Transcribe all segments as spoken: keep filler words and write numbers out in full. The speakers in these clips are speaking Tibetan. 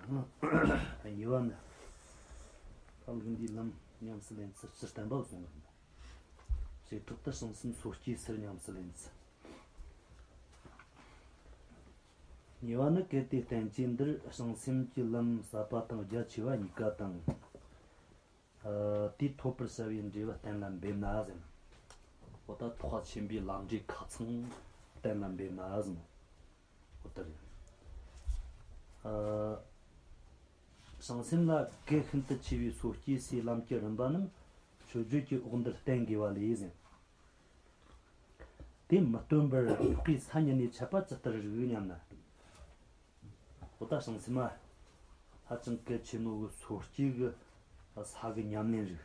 གཉིས་པ་ནི། ད་ལུགས་འདིའི་ལམ་ཉམས་སུ་ལེན་ཚུལ་སྤྱིར་བསྟན་པ་གསུངས་པ་ཡིན། བྱེ་བྲག་ཏུ་བྱང་སེམས་སོ་སྐྱེའི་ཚུལ་ཉམས་སུ་ལེན་ཚུལ། གཉིས་པ་ནི། གལ་ཏེ་བསྟན་བཅོས་འདིར་བྱང་སེམས་ཀྱི་ལམ་ཟབ་པ་དང་རྒྱ་ཆེ་བ་གཉིས་ཀ་དང་། ཨ། དེས་ཐོབ་པར་བྱ་བའི་འབྲས་བུ་གཏན་ལ་འབེབས་ན་ཟེར། འོ་ད་ཐེག་པ་ཆེན་པོའི་ལམ་འབྲས་ཁ་ཚང་གཏན་ལ་འབེབས་ན་ཟེར། འོ་ད་རེད། ཨ། བྱང་སེམས་ལ་གལ་ཤིན་ཏུ་ཆེ་བའི་སོ་སྐྱེ་སའི་ལམ་གྱི་རིམ་པ་རྣམས་མཆོད་བརྗོད་ཀྱི་འོག་འདིར་བསྟན་དགོས་པ་ལས་ཟེར། དེ་མི་སྟོན་པར་འཕགས་པའི་ས་ཉིད་ནས་འཆད་པ་ཇི་ལྟར་རིགས་སྙམ་ན། འོ་ད་བྱང་སེམས་མ་ཧ་ཅང་གལ་ཆེ་ནོ་གི་སོ་སྐྱེ་གི་ས་གི་ཉམས་ལེན་རིགས།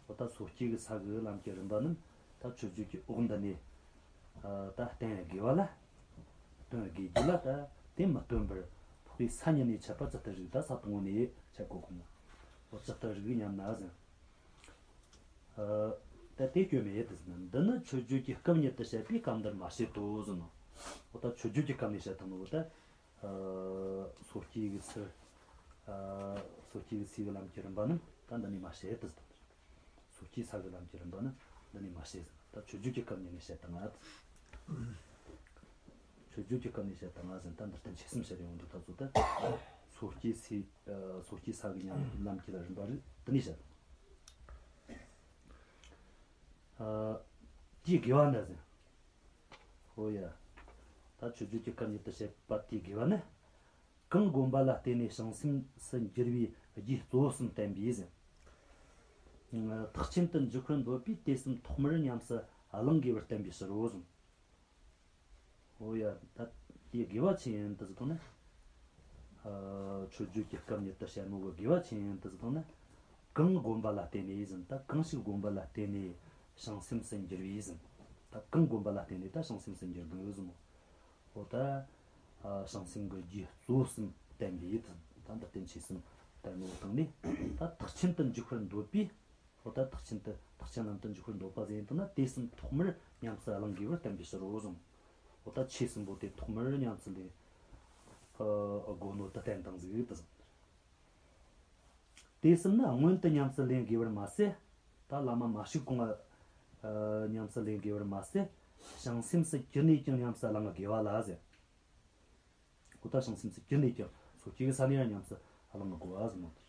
འོ་ད་སོ་སྐྱེ་གི་ས་གི་ལམ་གྱི་རིམ་པ་རྣམས་ད་མཆོད་བརྗོད་ཀྱི་འོག་འདི་ནས་ད་བསྟན་དགོས་པ་ལ། སྟོན་དགོས་རྒྱུ་ལ་ད་དེ་མི་སྟོན་པར་འཕགས་པའི་ས་ཉིད་ནས་འཆད་པ་ཇི་ལྟར་རིགས། ད་ས་དང་པོ་ནས་འཆད་དགོས་གོ་མོ། འོ་ཇི་ལྟར་རིགས་སྙམ་ན་ཟེར། ཨ། ད་དེ་སྐྱོན་མེད་དེ་ཟེར་ན། འདི་ནི་མཆོད་བརྗོད་ཀྱི་སྐབས་ཉིད་དུ་བཤད་པའི་སྐབས་འདིར་མ་བཤད་དོ་ཟེར་ནོ། འོ་ད་མཆོད་བརྗོད་ཀྱི་སྐབས་ནས་བཤད་དང་ནོ། འོ་ད། ཨ། སོ་སྐྱེ་གི་ཚུལ། ཨ། སོ་སྐྱེ་གི་སའི་ལམ་གྱི་རིམ་པ་རྣམས་ད་འདི་ནས་མ་བཤད་དེ་ཟེར། སོ་སྐྱེ་ས་གི་ལམ་གྱི་རིམ་པ་ནི་འདི་ནས་མ་བཤད་ཟེར། ད་མཆོད་བརྗོད་ཀྱི་སྐབས་ཉིད་ནས་བཤད་དང་ང་། མཆོད་བརྗོད་ཀྱི་སྐབས་ནས་བཤད་དང་ང་ཟེར། ད་འདིར་བསྟན་བཅོས་གསུམ་བཤད་ཡོང་དུས་ད་ཚོ་ད་སོ་སྐྱེ་སའི། ཨ། སོ་སྐྱེ་ས་གི་ཉམས་ལམ་གྱི་རིམ་པ་རེད། འདི་ནས་བཤད་དང་། ཨ། དེའི་དགེ་བ་འདི་ཟེར། ཧོ་ཡ། ད་མཆོད་བརྗོད་ཀྱི་སྐབས་ཉིད་དུ་བཤད་པ་དེའི་དགེ་བ་ནི། གང་བསྒོམས་པ་ལ་བརྟེན་ནས་བྱང་སེམས་སུ་འགྱུར་བའི་རྒྱུ་གཙོ་བོ་གསུམ་བསྟན་པས་ཟེར། ཐེག་ཆེན་དུ་འཇུག་པར་འདོད་པས་དེ་གསུམ་ཐོག་མར་ཉམས་སུ་བླང་དགོས་པར་བསྟན་པའི་ཕྱིར་རོ་གསུངས། འོ་ཡ། ད་དེའི་དགེ་བ་ཆི་ཡིན་དུ་ཟེར་དང་ན། ཨ། མཆོད་བརྗོད་ཀྱི་སྐབས་ཉིད་དུ་བཤད་ནོ་གི་དགེ་བ་ཆི་ཡིན་དུ་ཟེར་དང་ན། གང་བསྒོམས་པ་ལ་བརྟེན་ནས་ཟེར། ད་གང་ཞིག་བསྒོམས་པ་ལ་བརྟེན་ནས་བྱང་སེམས་སུ་འགྱུར་བས་ཟེར། ད་གང་བསྒོམས་པ་ལ་བརྟེན་ནས་ད་བྱང་སེམས་སུ་འགྱུར་དགོས་ཟེར་མོ། འོ་ད། ཨ། བྱང་སེམས་ཀྱི་རྒྱུ་གཙོ་བོ་གསུམ་བསྟན་པས་ད་འདི་བསྟན་བཅོས་གསུམ་བསྟན་ནོ་སྟེང་ནས་ད་ཐེག་ཆེན་དུ་འཇུག་པར་འདོད་པས། འོ་ད་ཐེག་ཆེན་དུ་ཐེག་ཆེན་ལམ་དུ་འཇུག་པར་འདོད་པ་ཟེར་ཡིན་དུ་ན་དེ་གསུམ་ཐོག་མར་ཉམས་སུ་བླང་དགོས་པར་བསྟན་པའི་ཕྱིར་རོ་གསུངས། འོ་ད་ཆོས་གསུམ་པོ་དེ་ཐོག་མར་ཉམས་སུ་ལེན། ཨ། དགོས་ནོ་ད་བསྟན་དང་ཟིག་ད་ཟེར། དེ་གསུམ་ནི་སྔོན་དུ་ཉམས་སུ་ལེན་དགོས་པར་མ་ཟད། ད་བླ་མ་མ་ཞུགས་གོང་ལ། ཨ། ཉམས་སུ་ལེན་དགོས་པར་མ་ཟད། བྱང་སེམས་སུ་གྱུར་ནས་ཀྱང་ཉམས་སུ་བླང་དགོས་པ་ལ་ཟེར། འོ་ད་བྱང་སེམས་སུ་གྱུར་ནས་ཀྱང་སོ་སྐྱེ་གི་ས་ནས་ཡང་ཉམས་སུ་བླང་དགོས་པ་ཟེར་མོ་དེ།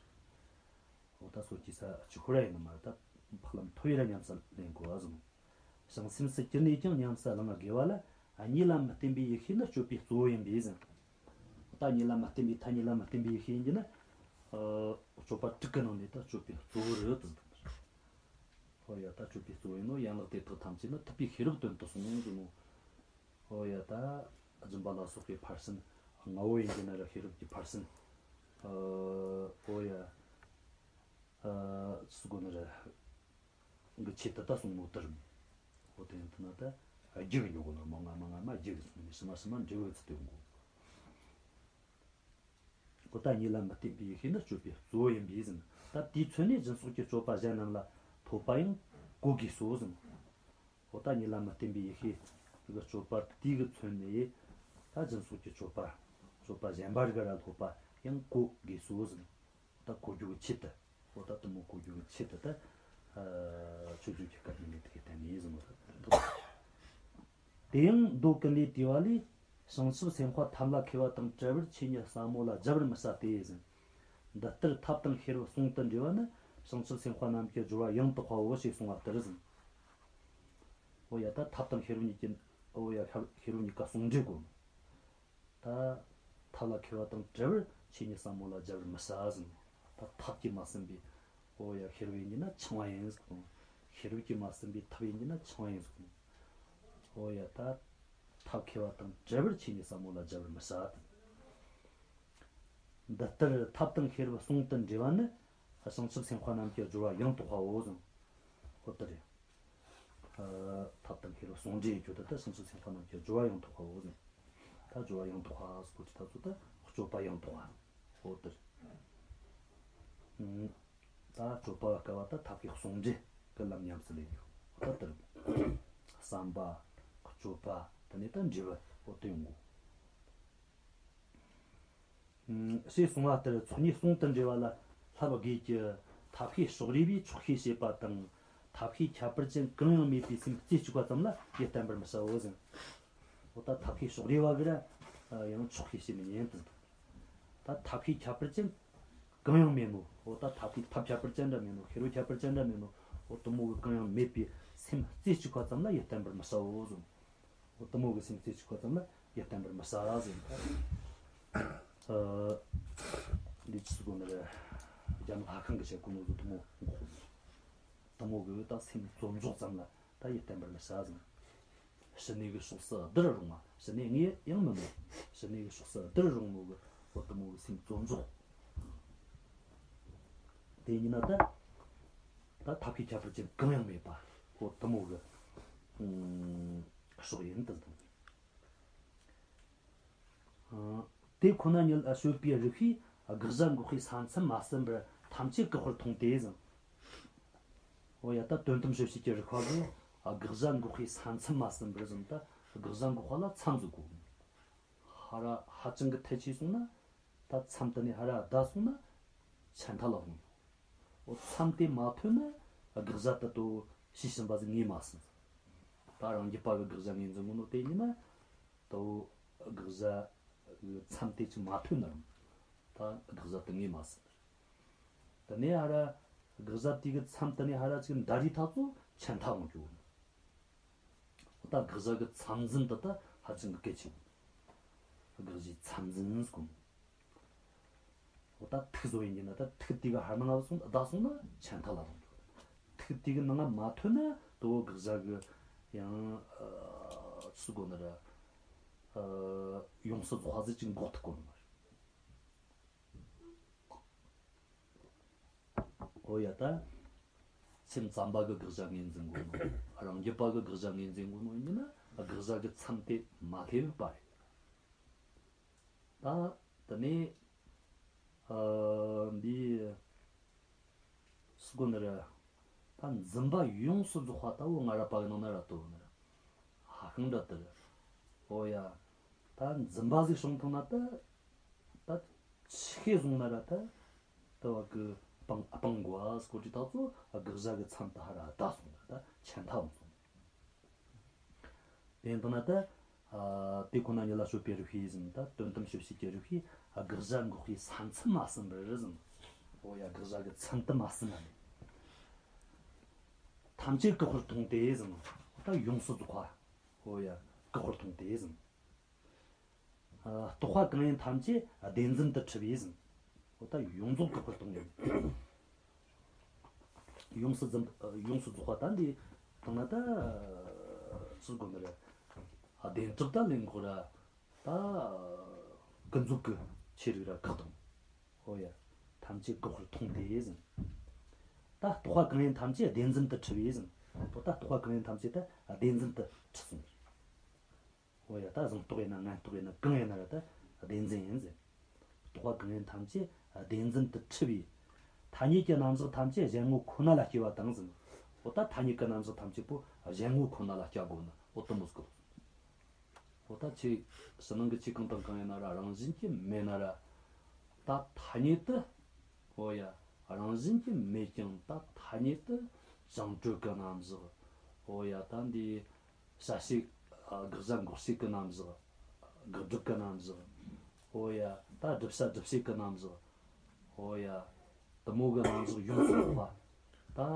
འོ་ད་སོ་སྐྱེ་ས་གཅིག་པུ་ར་ཡིན་ནི་མ་རེད། ད་འཕགས་ལམ་ཐོབ་ཡས་ར་ཉམས་སུ་ལེན་དགོས་པ་ཟེར་མོ། བྱང་སེམས་སུ་གྱུར་ནས་ཀྱང་ཉམས་སུ་བླང་དགོས་པ་ལ། གཉིད་ལ་མི་བརྟེན་པའི་ཡེ་ཤེས་ནི་སྤྱོད་པའི་གཙོ་བོ་ཡིན་པས་ཟེར། ད་གཉིད་ལ་མི་བརྟེན་པའི་ཐ་སྙད་ལ་མི་བརྟེན་པའི་ཡེ་ཤེས་ཡིན་གྱི་ན། ཨ། སྤྱོད་པ་དྲུག་གི་ནང་ནས་ད་སྤྱོད་པའི་གཙོ་བོ་རེད་དུ་ཟེར། ཧོ་ཡ། ད་སྤྱོད་པའི་གཙོ་བོ་ཡིན་ནོ། ཡན་ལག་དེ་དག་ཐམས་ཅད་ནི་ཐུབ་པའི་ཤེས་རབ་དོན་དུ་གསུངས་ཟེར་ནོ། ཧོ་ཡ། ད་སྦྱིན་པ་ལ་སོགས་པའི་ཕར་ཕྱིན། ལྔ་བོ་ཡིན་གྱི་ན་ར་ཤེས་རབ་ཀྱི་ཕར་ཕྱིན། ཨ། ཧོ་ཡ། ཨ། ཅི་ཟེར་དགོས་ན་ར། གི་ཆེད་དུ་ད་གསུངས་ནོ་ལྟར། འོ་དེ་ཡིན་དུ་ན་ད་རྒྱུ་གི་ཉོ་གོ་ལ་མ་ང་མ་ང་མ་རྒྱུ་གི་གསུངས་ནས་ཕྱི་མ་ཕྱི་མ་འབྲས་བུ་ཚུལ་དུ་ཡོང་གོ། འོ་ད་གཉིད་ལ་མི་བརྟེན་པའི་ཡེ་ཤེས་ནི་སྤྱོད་པའི་གཙོ་བོ་ཡིན་པས་ཟེར། ད་དེས་མཚོན་ནས་སྦྱིན་སོགས་ཀྱི་སྤྱོད་པ་གཞན་རྣམས་ལ་ཐོབ་པ་ཡང་གོ་དགོས་སོ་ཟེར། འོ་ད་གཉིད་ལ་མི་བརྟེན་པའི་ཡེ་ཤེས་ཀྱི་སྤྱོད་པ་དེ་གིས་མཚོན་ནས་ད་སྦྱིན་སོགས་ཀྱི་སྤྱོད་པ་སྤྱོད་པ་གཞན་པ་རིགས་ལ་ཐོབ་པ་ཡང་གོ་དགོས་སོ་ཟེར། ད་གོ་རྒྱུ་གི་ཆེད་དུ། འོ་ད་དེ་མོ་གོ་རྒྱུ་གི་ཆེད་དུ་ད། ཨ། མཆོད་བརྗོད་ཀྱི་སྐབས་ནས་དེ་གའི་བསྟན་ནས་ཟེར་མོ་ད། དེ་ཡང་མདོ་ཀུན་ལས་དྲི་བ་ལས། བྱང་ཆུབ་སེམས་དཔའ་ཐབས་ལ་མཁས་པ་དང་བྲལ་བར་ཆོས་ཉིད་ཟབ་མོ་ལ་སྦྱར་བར་མི་བྱ་སྟེ་ཟེར། འདི་ལྟར་ཐབས་དང་ཤེས་རབ་ཟུང་དུ་འབྲེལ་བ་ནི། བྱང་ཆུབ་སེམས་དཔའ་རྣམས་ཀྱི་སྦྱོར་བ་ཡང་དག་པའོ་ཞེས་གསུངས་པ་ལྟར་ཟེར། འོ་ཡ། ད་ཐབས་དང་ཤེས་རབ་གཉིས་ཀྱི། འོ་ཡ། ཤེས་རབ་གཉིས་ཀ་ཟུང་འབྲེལ་དགོས། ད་ཐབས་ལ་མཁས་པ་དང་བྲལ་བར་ཆོས་ཉིད་ཟབ་མོ་ལ་སྦྱར་བར་མི་བྱ་ཟེར། ད་ཐབས་ཀྱིས་མ་ཟིན་པའི། འོ་ཡ། ཤེས་རབ་ཡིན་གྱི་ན་འཆིང་བ་ཡིན་ཟེར་གོ། ཤེས་རབ་ཀྱིས་མ་ཟིན་པའི་ཐབས་ཡིན་གྱི་ན་འཆིང་བ་ཡིན་ཟེར་གོ། འོ་ཡ། ད་ཐབས་མཁས་པ་དང་བྲལ་བར་ཆོས་ཉིད་ཟབ་མོ་ལ་སྦྱར་བར་མི་བྱ་སྟེ། འདི་ལྟར་ཐབས་དང་ཤེས་རབ་ཟུང་དུ་འབྲེལ་བ་ནི། བྱང་ཆུབ་སེམས་དཔའ་རྣམས་ཀྱི་སྦྱོར་བ་ཡང་དག་པའོ་ཟེར། འོ་ད་རེད། ཨ། ཐབས་དང་ཤེས་རབ་ཟུང་འབྲེལ་གྱི་ད་ལྟ་བྱང་ཆུབ་སེམས་དཔའ་རྣམས་ཀྱི་སྦྱོར་བ་ཡང་དག་པའོ་ཟེར། ད་སྦྱོར་བ་ཡང་དག་པ་ཟེར་གོ་དུས་ད་ཚོ་ད་སྤྱོད་པ་ཡང་དག་པ། འོ་དེར། ཨ། ད་སྤྱོད་པ་སྐབས་ད་ཐབས་ཀྱི་ཟུང་འབྲེལ་གྱི་ལམ་ཉམས་སུ་ལེན་རྒྱུ། འོ་ད་དེར། བསམ་པ། སྤྱོད་པ། དེ་ནས་ད་འབྲས་བུ། འོ་དེ་ཡོང་གོ། ཞེས་གསུངས་པ་ལྟར་ཚོགས་གཉིས་ཟུང་དུ་འབྲེལ་བ་ལ་བསླབ་དགོས་ཀྱི། ཐབས་ཤེས་ཕྱོགས་རིས་པས་ཆོག་ཤེས་བྱེད་པ་དང་། ཐབས་ཤེས་ཁྱད་པར་ཅན་གང་ཡང་མེད་པའི་སེམས་རྩེ་གཅིག་པ་ཙམ་ལ་ཡིད་བརྟན་པར་མི་བྱའོ་ཟེར། འོ་ད་ཐབས་ཤེས་ཕྱོགས་རིས་པ་གིས་ར་ཡང་ཆོག་ཤེས་བྱེད་མི་ཉན་ཏེ། ད་ཐབས་ཤེས་ཁྱད་པར་ཅན་གང་ཡང་མེད་ནོ། འོ་ད་ཐབས་ཤེས་ཐབས་ཁྱད་པར་ཅན་འདྲ་མེད་ནོ། ཤེས་རབ་ཁྱད་པར་ཅན་འདྲ་མེད་ནོ། འོ་དེ་མོ་གི་གང་ཡང་མེད་པའི་སེམས་རྩེ་གཅིག་པ་ཙམ་ལ་ཡིད་བརྟན་པར་མི་བྱའོ་ཟེར། འོ་དེ་མོ་གི་སེམས་རྩེ་གཅིག་པ་ཙམ་ལ་ཡིད་བརྟན་པར་མི་བྱ་ཟེར། ཨ། འདི་ཅི་ཟེར་དགོས་ནི་རེད། རྒྱ་ནག་ལྷ་ཁང་གི་བཤད་གོ་ནོ་ཟེར་དེ་མོ། དེ་མོ་གི་ད་སེམས་བཙོན་འཇོག་ཙམ་ལ་ད་ཡིད་བརྟན་པར་མི་བྱ་ཟེར། ཕྱི་ནས་གི་ཕྱོགས་སུ་བསྡུར་རུང་བ། ཕྱི་ནས་ངས་ཡང་མིན་ནོ། ཕྱི་ནས་གི་ཕྱོགས་སུ་བསྡུར་རུང་ནོ་གི། འོ་དེ་མོ་གི་སེམས་བཙོན་འཇོག་དེ་ཡིན་ན་ད། ད་ཐབས་ཤེས་ཁྱད་པར་ཅན་གང་ཡང་མེད་པ། འོ་དེ་མོ་གི། ཨུམ། ཕྱོགས་ཡིན་དུ་དང་། ཨ། དེ་ཁོ་ན་ཉིད་ལ་དཔྱོད་པའི་རིགས་ཤིག་དགག་བྱ་འགོག་པའི་ས་མཚམས་མ་ཟིན་པར་ཐམས་ཅད་བཀག་པར་མཐོང་སྟེ་ཟེར། འོ་ཡ། ད་དོན་དམ་དཔྱོད་བྱེད་ཀྱི་རིགས་པ་གིས་དགག་བྱ་འགོག་པའི་ས་མཚམས་མ་ཟིན་པར་ཟེར། ད་དགག་བྱ་འགོག་པ་ལ་མཚམས་ཟིག་དགོས། ཧ་ར་ཧ་ཅང་གི་ཐལ་ཆེ་སོང་ན། ད་མཚམས་དེ་ནས་ཧ་ར་བརྡལ་སོང་ན་ཆད་མཐའ་ལ་ལྷུང་ཡོང་། འོ་མཚམས་དེ་མ་ཐོན་ན་དགག་བྱ་དེ་དོ་ཞེས་ཕྱིན་པ་ཟིག་ངོས་མ་ཟིན། ད་རང་རྒྱུད་པ་གི་དགག་བྱ་ངོས་འཛིན་གོ་ནོ་དེ་ཡིན་ན། དོ་དགག་བྱ་གི་མཚམས་དེ་ཅིག་མ་ཐོན་ན་རུང་ད་དགག་བྱ་དེ་ངོས་མ་ཟིན། དེ་ནས་ཧ་ར་དགག་བྱ་དེ་གི་མཚམས་དེ་ནས་ཧ་ར་ཅིག་འདའ་རི་ཐག་ཚོ་ཆད་མཐའ་ལྷུང་རྒྱུ། འོ་ད་དགག་བྱ་གི་མཚམས་འཛིན་དེ་ད་ཧ་ཅང་གི་གལ་ཆེ་བོ། དགག་བྱའི་མཚམས་འཛིན་ཟེར་གོ་ནོ། འོ་ད་ཐིག་བཟོ་ཡིན་གྱི་ན། ད་ཐིག་དེ་གི་ཧར་ནང་ང་སོང་བརྡལ་སོང་ན་ཆད་མཐའ་ལ་ལྷུང་རྒྱུ། ཐིག་དེ་གི་ནང་ང་མ་ཐོན་ན་དོ་དགག་བྱ་གི་ཡང་། ཨ། ཅི་ཟེར་དགོས་ནི་རེད། ཨ། ཡོངས་སུ་རྫོགས་པ་ཟིག་ཅིག་འགོག་ཐུབ་གོ་ནི་མ་རེད། འོ་ཡ། ད་སེམས་ཙམ་པ་གི་དགག་བྱ་ངོས་འཛིན་དགོས་ནོ། རང་རྒྱུད་པ་གི་དགག་བྱ་ངོས་འཛིན་དགོས་ནོ་ཡིན་ན་དགག་བྱ་གི་མཚམས་དེ་མ་སླེབས་པ་རེད། ད་དེ་ནས། ཨ། འདི་ཟེར་གོ་ནི་རེད། ད་འཛིན་པ་ཡོངས་སུ་རྫོགས་པ་ད་འོ་ང་ར་པ་གི་ནང་ན་ར་དོ་ནི་རེད། ཧ་ཤང་འདྲ་དེ་རེད། འོ་ཡ། ད་འཛིན་པ་ཟིག་བྱུང་ཐུབ་ན་ད། ད་ཆི་ཤེས་བཟུང་ན་ར་ད། ད་བ་གི་སྤང་སྤང་དགོས་ཟེར་གོ་དུས་ད་ཚོ་དགག་བྱ་གི་མཚམས་ད་ཧ་ར་བརྡལ་སོང་ནི་རེད། ད་ཆད་མཐའ་ལྷུང་སོང་། དེ་ཡིན་དུས་ན་ད། ཨ། དེ་ཁོ་ན་ཉིད་ལ་དཔྱོད་པའི་རིགས་ཤིག་ཟེར། ད་དོན་དམ་དཔྱོད་བྱེད་ཀྱི་རིགས་ཤིག་དགག་བྱ་འགོག་པའི་ས་མཚམས་མ་ཟིན་པར་ཟེར། འོ་ཡ། དགག་བྱ་གི་མཚམས་དེ་མ་ཟིན་ན་ནི། ཐམས་ཅད་བཀག་པར་མཐོང་སྟེ་ཟེར། ད་ཡོངས་སུ་རྫོགས་པ། འོ་ཡ། བཀག་པར་མཐོང་སྟེ་ཟེར། ཨ། རྟོག་པ་གང་ཡིན་ཐམས་ཅད་བདེན་འཛིན་དུ་འཁྲུལ་པས་ཟེར། འོ་ད་ཡོངས་རྫོགས་བཀག་པར་མཐོང་ཡིན། ཡོངས་སུ་འཛིན། ཡོངས་སུ་རྫོགས་པ་ད་འདི་དང་ན་ད། ཅི་ཟེར་དགོས་ནི་རེད། བདེན་གྲུབ་ད་ལེན་དགོས་ར། ད་ཀུན་རྫོབ་ཀྱི་ཆོས་རིག་ར་བཀག་བཏང་། འོ་ཡ། ཐམས་ཅད་བཀག་པར་མཐོང་སྟེ་ཟེར། ད་རྟོག་པ་གང་ཡིན་ཐམས་ཅད་བདེན་འཛིན་དུ་འཁྲུལ་པས་ཟེར། འོ་ད་རྟོག་པ་གང་ཡིན་ཐམས་ཅད་ད་བདེན་འཛིན་དུ་འཁྲུལ་སོང་། འོ་ཡ། ད་གཟུང་རྟོག་ཡིན་ན་ངན་རྟོག་ཡིན་ན་གང་ཡིན་ན་ར་ད་བདེན་འཛིན་ཡིན་ཟེར། རྟོག་པ་གང་ཡིན་ཐམས་ཅད་བདེན་འཛིན་དུ་འཁྲུལ་པས། ཐ་སྙད་ཀྱི་རྣམ་གཞག་ཐམས་ཅད་གཞན་ངོ་ཁོ་ན་ལ་སྐྱེ་བ་དང་ཟེར། འོ་ད་ཐ་སྙད་ཀྱི་རྣམ་གཞག་ཐམས་ཅད་པོ་གཞན་ངོ་ཁོ་ན་ལ་སྐྱེ་དགོས་ན་འོ་དེ་མོ་ཟིག་འོ་ད་ཆོས་ཕྱི་ནང་གི་ཆོས་གང་དང་གང་ཡིན་ན་ར་རང་བཞིན་གྱིས་མེད་ན་ར། ད་ཐ་སྙད་དུ། འོ་ཡ། རང་བཞིན་གྱིས་མེད་ཀྱང་ད་ཐ་སྙད་དུ་བྱང་གྲོལ་གྱི་རྣམ་གཞག་འོ་ཡ། ད་འདི་བྱ་བྱེད། ཨ། དགག་བྱ་འགོག་བྱེད་ཀྱི་རྣམ་གཞག་དགག་སྒྲུབ་ཀྱི་རྣམ་གཞག་འོ་ཡ། ད་བསྒྲུབ་བྱ་སྒྲུབ་བྱེད་ཀྱི་རྣམ་གཞག་འོ་ཡ། དེ་མོ་གི་རྣམ་གཞག་ཡོངས་སུ་རྫོགས་པ། ད་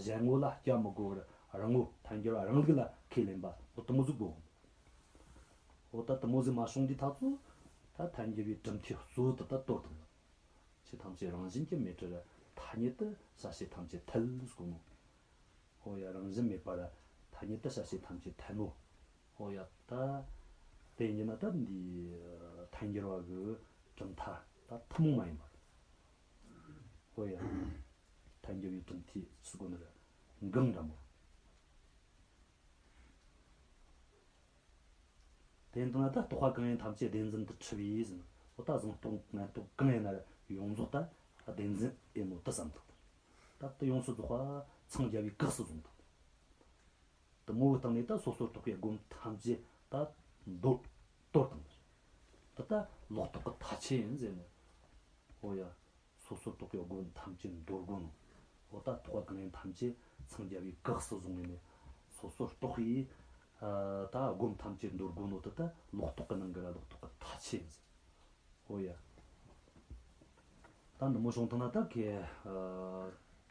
གཞན་ངོ་ལ་སྐྱེ་མི་དགོས་པར་རང་ངོ་ཐལ་འགྱུར་བ་རང་ལུགས་ལ་ཁས་ལེན་པ་འོ་དེ་མོ་ཟིག་དགོས། འོ་ད་དེ་མོ་ཟིག་མ་བྱུང་དུས་ད་ཚོ། ད་ཐལ་འགྱུར་བའི་གྲུབ་མཐའི་གཙོ་བོ་དེ་ད་དོར་བཏང་། ཆོས་ཐམས་ཅད་རང་བཞིན་གྱིས་མེད་པར་ཐ་སྙད་དུ་བྱ་བྱེད་ཐམས་ཅད་ཐལ་ཟེར་གོ་ནོ། འོ་ཡ། རང་བཞིན་མེད་པར་ཐ་སྙད་དུ་བྱ་བྱེད་ཐམས་ཅད་ཐལ་ནོ། འོ་ཡ། ད་དེ་ཡིན་ན་ད་འདི་ཐལ་འགྱུར་བ་གི་གྲུབ་མཐའ་ད་ཐུན་མོང་མ་ཡིན་པ་རེད། འོ་ཡ། ཐལ་འགྱུར་བའི་གྲུབ་མཐའི་ཟེར་གོ་ནོ་ར་འགངས་འདྲ་མོ། དེ་ཡིན་དུས་ན་ད་རྟོག་པ་གང་ཡིན་ཐམས་ཅད་བདེན་འཛིན་དུ་འཁྲུལ་པས་ཟེར། འོ་ད་གཟུང་རྟོག་ངན་རྟོག་གང་ཡིན་ན་ཡོངས་རྫོགས་ད་བདེན་འཛིན་ཡིན་ནོ་དེ་བསམ་ཐུབ། ད་དེ་ཡོངས་སུ་རྫོགས་པ་འཚང་རྒྱ་བའི་གེགས་སུ་བཟུང་ཐུབ། དེ་མོ་གི་སྟེང་ནས་ད་སོ་སོར་རྟོག་པའི་སྒོམ་ཐམས་ཅད་ད་འདོར་དོར་བཏང་། དེ་ད་ལོག་རྟོག་གི་མཐའ་ཆོད་ཡིན་ཟེར་ནས། འོ་ཡ། སོ་སོར་རྟོག་པའི་སྒོམ་ཐམས་ཅད་འདོར་དགོས་ནོ། འོ་ད་རྟོག་པ་གང་ཡིན་ཐམས་ཅད་འཚང་རྒྱ་བའི་གེགས་སུ་བཟུང་ངེ་ནས། སོ་སོར་རྟོག་པའི་ཨ་ད་སྒོམ་ཐམས་ཅད་འདོར་དགོས་ནོ་དེ་ད་ལོག་རྟོག་གི་ནང་གི་ར་ལོག་རྟོག་གི་མཐའ་ཆོད་ཡིན་ཟེར། འོ་ཡ། ད་འདི་མོ་བྱུང་ཐང་ན་ད་ཁེ་ཨ་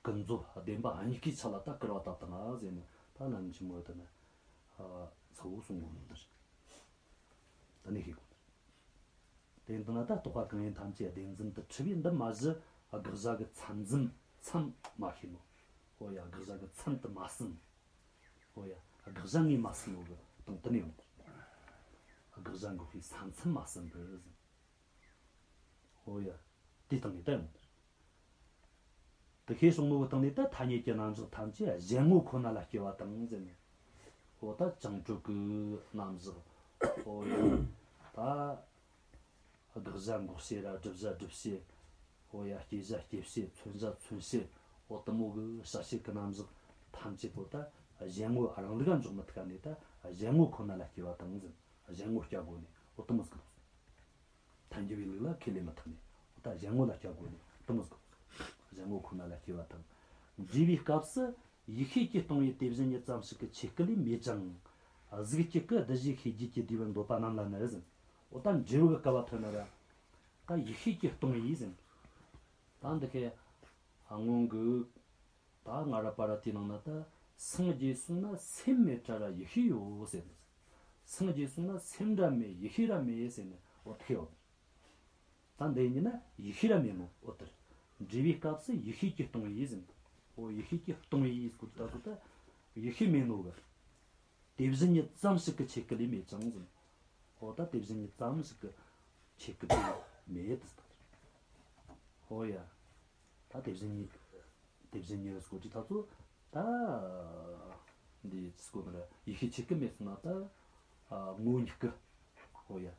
ཀུན་རྫོབ་བདེན་པ་གཉིས་ཀའི་ཆ་ལ་ད་སྐུར་བ་བཏབ་བཏང་ང་ཟེར་ནས། ད་ལམ་ཆེན་མོ་དེ་ནས་ཨ་གཙོ་བོ་གསུང་དགོས་ནོ་དེ་རེད། ད་ནི་ཤེས་དགོས། དེ་ཡིན་དུས་ན་ད་རྟོག་པ་གང་ཡིན་ཐམས་ཅད་བདེན་འཛིན་དུ་འཁྲུལ་བའི་འདི་མ་གཞི་དགག་བྱ་གི་མཚན་འཛིན་མཚན་མ་ཤེས་ནོ། འོ་ཡ། དགག་བྱ་གི་མཚན་དུ་མ་ཟིན། འོ་ཡ། དགག་བྱ་ངོས་མ་ཟིན་ནོ་གི་སྟེང་དུ་ནས་ཡོང་། དགག་བྱ་འགོག་པའི་ས་མཚམས་མ་ཟིན་པར་ཟིན། འོ་ཡ། དེའི་སྟེང་ནས་ད་ཡོང་། དེ་ཤེས་སོང་ནོ་གི་སྟེང་ནས་ད་ཐ་སྙད་ཀྱི་རྣམ་གཞག་ཐམས་ཅད་གཞན་ངོ་ཁོ་ན་ལ་སྐྱེ་བ་དང་ཟེར་ནས། འོ་ད་བྱང་གྲོལ་གྱི་རྣམ་གཞག་འོ་ཡ། ད་དགག་བྱ་འགོག་བྱེད་ར་སྒྲུབ་བྱ་སྒྲུབ་བྱེད། འོ་ཡ། སྐྱེད་བྱ་སྐྱེད་བྱེད། མཚོན་བྱ་མཚོན་བྱེད། འོ་དེ་མོ་གི་བྱ་བྱེད་ཀྱི་རྣམ་གཞག་ཐམས་ཅད་པོ་ད་གཞན་ངོ་རང་ལུགས་ལ་འཇོག་མི་ཐུབ་ནས། ད་གཞན་ངོ་ཁོ་ན་ལ་སྐྱེ་བ་དང་ཟེར། གཞན་ངོ་སྐྱེ་དགོས་ནས། འོ་དེ་མོ་ཟིག་གི་ཐལ་འགྱུར་བའི་ལུགས་ལ་ཁས་ལེན་མི་ཐུབ་ནས། འོ་ད་གཞན་ངོ་ལ་སྐྱེ་དགོས་ནས་དེ་མོ་ཟིག་གཞན་ངོ་ཁོ་ན་ལ་སྐྱེ་བ་དང་། འབྲས་བུའི་སྐབས་སུ་ཡིད་ཤེས་ཀྱིས་སྟོང་བའི་དེ་བཞིན་ཉིད་ཙམ་ཞིག་གི་ཆོས་སྐུ་ལས་མེད་ཅིང་། གཟུགས་སྐྱེ་སྐུ་གདུལ་བྱའི་ཤེས་རྒྱུད་ཀྱིས་བསྡུས་པར་འདོད་པ་རྣམས་ལ་ནི་ཟེར། འོ་ད་འབྲས་བུ་གི་སྐབས་ཐོན་ན་ར། ད་ཡིད་ཤེས་ཀྱིས་སྟོང་བའི་ཟེར། ད་འདི་ཁའི་སྔོན་གྱི། ད་ང་ར་པ་ར་དེའི་ནང་ན་ད། སངས་རྒྱས་གསུངས་ན་སེམས་མེད་བྲལ་ར་ཡིད་ཤེས་ཡོད་ཟེར་ནས། སངས་རྒྱས་གསུངས་ན་སེམས་ར་མེད་ཡིད་ཤེས་ར་མེད་ཟེར་ནས། འོ་དེ་ཡོད། ད་འདི་ཡིན་ན་ཡིད་ཤེས་ར་མེད་ནོ། འོ་དེར་འབྲས་བུའི་སྐབས་སུ་ཡིད་ཤེས་ཀྱིས་སྟོང་བའི་ཟེར། འོ་ཡིད་ཤེས་ཀྱིས་སྟོང་བའི་སྐོར་ད་ཚོ་ད་ཡིད་ཤེས་མེད་ནོ་གི། དེ་བཞིན་ཉིད་ཙམ་ཞིག་གི་ཆོས་སྐུ་ལས་མེད་ཅིང་ཟེར། འོ་ད་དེ་བཞིན་ཉིད་ཙམ་ཞིག་གི་ཆོས་སྐུ་ལས་མེད་དེ་ཟེར། འོ་ཡ། ད་དེ་བཞིན་ཉིད། དེ་བཞིན་ཉིད་སྐོར་གྱི་ཐག་ཚོ་ད། འདི་སྐོར་ན་ཡིད་ཤེས་ཆོས་སྐུ་མེད་སོང་ན་ད། ཨ་ངོ་བོ་ཉིད་སྐུ། འོ་ཡ།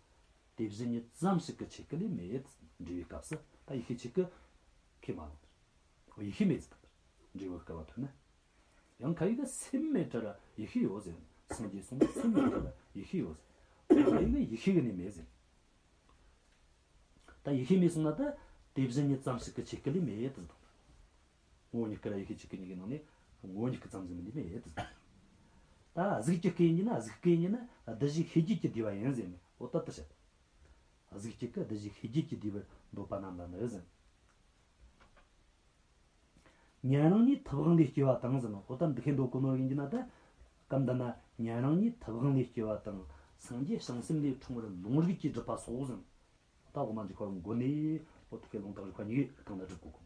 དེ་བཞིན་ཉིད་ཙམ་ཞིག་གི་ཆོས་སྐུ་ལས་མེད། འབྲས་བུའི་སྐབས་སུ་ད་ཡིད་ཤེས་ཆོས་སྐུ་ཁས་མ་བླངས་པར། འོ་ཡིད་ཤེས་མེད་ཟེར། འབྲས་བུ་སྐབས་ཐོན་ན། ཡང་ཁ་ཡིག་གི་སེམས་མེད་བྲལ་ར་ཡིད་ཤེས་ཡོད་ཟེར། སངས་རྒྱས་གསུངས་སེམས་མེད་བྲལ་ར་ཡིད་ཤེས་ཡོད་ཟེར། ཁ་ཡིག་གི་ཡིད་ཤེས་གི་ནི་མེད་ཟེར། ད་ཡིད་ཤེས་མེད་སོང་ན་ད་དེ་བཞིན་ཉིད་ཙམ་ཞིག་གི་ཆོས་སྐུ་ལས་མེད་དུ་འདུག་ངོ་བོ་ཉིད་སྐུ་ར་ཡིད་ཤེས་ཆོས་སྐུ་གཉིས་ཀྱི་ནང་ནས་ངོ་བོ་ཉིད་སྐུ་ཙམ་ཟིན་མིན་འདི་མེད་དུ་འདུག་ད་གཟུགས་ཀྱི་སྐུ་ཡིན་ན་གཟུགས་སྐུ་ཡིན་ན་གདུལ་བྱའི་ཤེས་རྒྱུད་ཀྱིས་བསྡུས་པ་ཡིན་ཟེར་ནས། འོ་ད་དེ་བཤད། གཟུགས་སྐྱེ་སྐུ་གདུལ་བྱའི་ཤེས་རྒྱུད་ཀྱིས་བསྡུས་པར་འདོད་པ་རྣམས་ལ་ནི་ཟེར། ཉན་རང་ཉིད་ཐུབ་དབང་ལས་སྐྱེ་བ་དང་ཟེར་ནོ། འོ་ད་འདི་ཁའི་འདོད་གོ་ནོ་ཡིན་གྱི་ན་ད། སྐབས་འདི་ན་ཉན་རང་ཉིད་ཐུབ་དབང་ལས་སྐྱེ་བ་དང་། སངས་རྒྱས་བྱང་སེམས་ལས་འཁྲུངས་པར་ལུང་རིགས་ཀྱིས་སྒྲུབ་པ་སོགས་ཟེར། འོ་ད་དབུ་མ་འཇུག་པ་གི་སྒོ་ནས་འོ་དེ་ཁའི་ལུང་དང་རིགས་པ་གཉིས་ཀའི་སྟེང་ན་སྒྲུབ་གོ་གོ།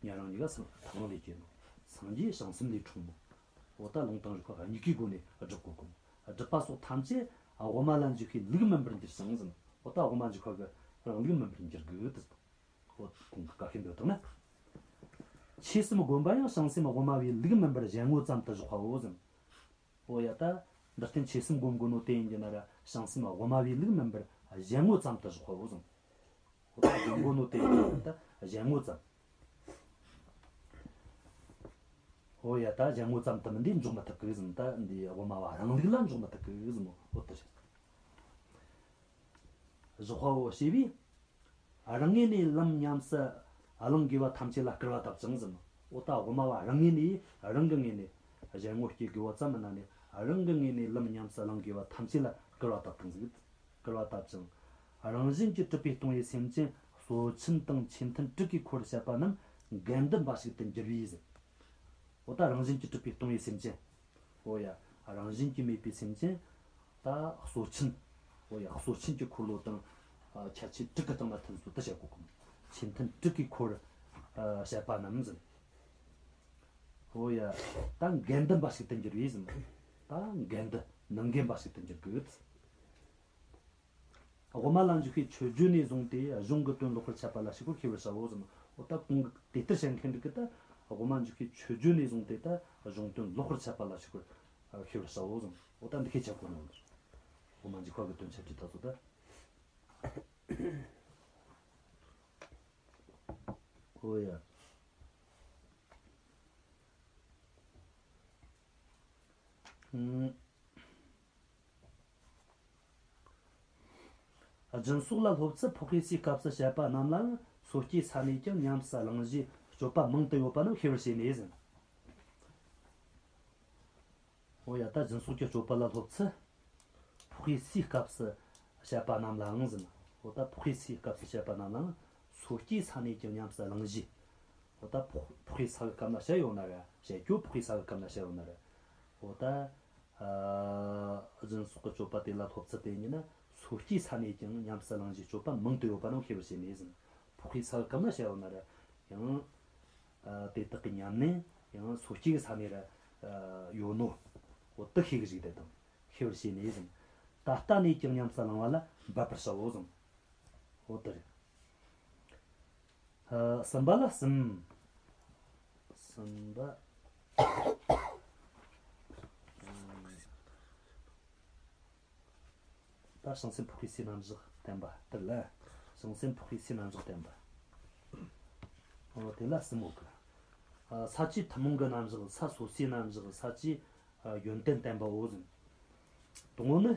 ཉན་རང་ཉིད་ཀ་སངས་ཐུབ་དབང་ལས་སྐྱེ་ནོ། སངས་རྒྱས་བྱང་སེམས་ལས་འཁྲུངས་ནོ། འོ་ད་ལུང་དང་རིགས་པ་གཉིས་ཀའི་སྒོ་ནས་སྒྲུབ་གོ་གོ། སྒྲུབ་པ་སོགས་ཐམས་ཅད་དབུ་མ་ལ་འཇུག་པའི་ལུགས་མིན་པར་འགྱུར་ཞིང་ཟེར། འོ་ད་དབུ་མ་འཇུག་པ་གི་རང་ལུགས་མིན་པར་འགྱུར་དགོས་ཏེ། འོ་གོང་གི་བཀའ་བཤད་འདོད་དང་ན། ཆོས་གསུམ་སྒོམ་པ་ཡང་བྱང་སེམས་དབུ་མ་པའི་ལུགས་མིན་པར་གཞན་ངོ་ཙམ་དུ་བཞག་པའོ་ཟེར། འོ་ཡ་ད། འདི་ལྟར་ཆོས་གསུམ་སྒོམ་དགོས་ནོ་དེ་ཡིན་གྱི་ན་ར་བྱང་སེམས་དབུ་མ་པའི་ལུགས་མིན་པར་གཞན་ངོ་ཙམ་དུ་བཞག་པའོ་ཟེར། འོ་ད་སྒོམ་དགོས་ནོ་དེ་ཡིན་གྱི་ན་ད་གཞན་ངོ་ཙམ། འོ་ཡ་ད་གཞན་ངོ་ཙམ་དུ་མིན་འདི་འཇོག་མི་ཐུབ་གི་ཟེར། ད་འདི་དབུ་མ་པ་རང་ལུགས་ལ་འཇོག་མི་ཐུབ་གི་ཟེར་ནོ། འོ་དེ་རེད། བཞག་པའོ་ཞེས་པས། རང་ངོས་ནས་ལམ་ཉམས་སུ་བླང་དགོས་པ་ཐམས་ཅད་ལ་སྐུར་བ་བཏབ་ཅིང་ཟེར། འོ་ད་དབུ་མ་པ་རང་ངོས་ནས་རང་གི་ངོས་ནས་གཞན་ངོ་སྐྱེ་དགོས་པ་ཙམ་མིན་ན་ནི་རང་གི་ངོས་ནས་ལམ་ཉམས་སུ་བླང་དགོས་པ་ཐམས་ཅད་ལ་སྐུར་བ་བཏབ་ཅིང་ཟེར། སྐུར་བ་བཏབ་ཅིང་། རང་བཞིན་གྱིས་གྲུབ་པའི་སྟོང་པའི་སེམས་ཅན་གསོད་ཆེན་དང་ཆོས་མཐུན་དྲུག་གིས་འཁོར་བར་བཤད་པ་རྣམས་འགལ་འདུ་འབའ་ཞིག་ཏུ་འགྱུར་བས་ཟེར། འོ་ད་རང་བཞིན་གྱིས་གྲུབ་པའི་སྟོང་པའི་སེམས་ཅན། འོ་ཡ། རང་བཞིན་གྱིས་མེད་པའི་སེམས་ཅན། ད་གསོད་ཆེན། འོ་ཡ། གསོད་ཆེན་གྱི་འཁོར་ལོ་དང་། ཨ་ཁྱད་ཆོས་དྲུག་གི་སྟེང་ན་ཐུན་སོ་དུ་བྱེད་གོ་གོ། ཆོས་མཐུན་དྲུག་གིས་འཁོར་ཨ་བྱེད་པ་རྣམས་ཟེར། འོ་ཡ། ད་འགལ་འདུ་འབའ་ཞིག་ཏུ་འགྱུར་བས་ཟེར། ད་འགལ་འདུ་མི་འགལ་འབའ་ཞིག་ཏུ་འགྱུར་དགོས། དབུ་མ་ལ་འཇུག་པའི་མཆོད་བརྗོད་ནས་བཟུང་སྟེ་གཞུང་གི་དོན་ལོག་པར་འཆད་པ་ལ་ཞིག་པར་ཤེས་པར་བྱའོ་ཟེར། འོ་ད་གོང་གི་དེ་ལྟར་བཤད་མཁན་འདི་གིས་ད་དབུ་མ་འཇུག་པའི་མཆོད་བརྗོད་ནས་བཟུང་སྟེ་ད་གཞུང་དོན་ལོག་པར་འཆད་པ་ལ་ཞིག་པར་ཤེས་པར་བྱའོ་ཟེར། འོ་ད་འདི་ཁས་འཆད་གོ་ནོ། དབུ་མ་འཇུག་པ་གི་དོན་འཆད་ཁྲིད་ད་ཚོ་ད། འོ་ཡ། ཨུམ། སྦྱིན་སོགས་ལ་སློབ་ཚུལ་འཕགས་པའི་སའི་སྐབས་སུ་བཤད་པ་རྣམས་ལའང་སོ་སྐྱེའི་ས་ནས་ཀྱང་ཉམས་སུ་བླང་བཞིའི་སྤྱོད་པ་མང་དུ་ཡོད་པ་རྣམས་ཤེས་པར་བྱས་ནས་ཟེར། འོ་ཡ། ད་སྦྱིན་སོགས་ཀྱི་སྤྱོད་པ་ལ་སློབ་ཚུལ་འཕགས་པའི་སའི་སྐབས་སུ་བཤད་པ་རྣམས་ལའང་ཟེར། འོ་ད་འཕགས་པའི་སའི་སྐབས་སུ་བཤད་པ་རྣམས་ལའང་སོ་སྐྱེའི་ས་ནས་ཀྱང་ཉམས་སུ་བླང་བཞིའི། འོ་ད་འཕགས་འཕགས་པའི་ས་གི་སྐབས་ན་བཤད་ཡོད་ན་ར། བཤད་རྒྱུ་འཕགས་པའི་ས་གི་སྐབས་ན་བཤད་ཡོད་ན་ར། འོ་ད། ཨ། སྦྱིན་སོགས་ཀྱི་སྤྱོད་པ་དེ་ལ་སློབ་ཚུལ་དེ་ཉིད་ནི་སོ་སྐྱེའི་ས་ནས་ཀྱང་ཉམས་སུ་བླང་བཞིའི་སྤྱོད་པ་མང་དུ་ཡོད་པ་རྣམས་ཤེས་པར་བྱས་ནས་ཟེར། འཕགས་པའི་ས་གི་སྐབས་ན་བཤད་ཡོད་ན་ར། ཡང་། ཨ། དེ་དག་གི་ཉམས་ལེན་ཡང་སོ་སྐྱེའི་ས་ནས་ར། ཨ། ཡོད་ནོ། འོ་དེ་ཤེས་ཀྱི་ཞིག་དེ་དང་ཤེས་པར་བྱས་ནས་ཟེར། ད་ལྟ་ནས་ཀྱང་ཉམས་སུ་བླང་བ་ལ་འབད་པར་བྱའོ་ཟེར། འོ་དེ་རེད། ཨ། གསུམ་པ་ལ་གསུམ། གསུམ་པ། ད་བྱང་སེམས་འཕགས་པའི་སའི་རྣམ་གཞག་བསྟན་པ་དེ་ལ། བྱང་སེམས་འཕགས་པའི་སའི་རྣམ་གཞག་བསྟན་པ། འོ་དེ་ལ་གསུམ་ཡོད་གི། ཨ། ས་བཅུའི་ཐུན་མོང་གི་རྣམ་གཞག་ས་སོ་སོའི་རྣམ་གཞག་ས་བཅུའི། ཨ། ཡོན་ཏན་བསྟན་པའོ་ཟེར། དང་པོ་ནི།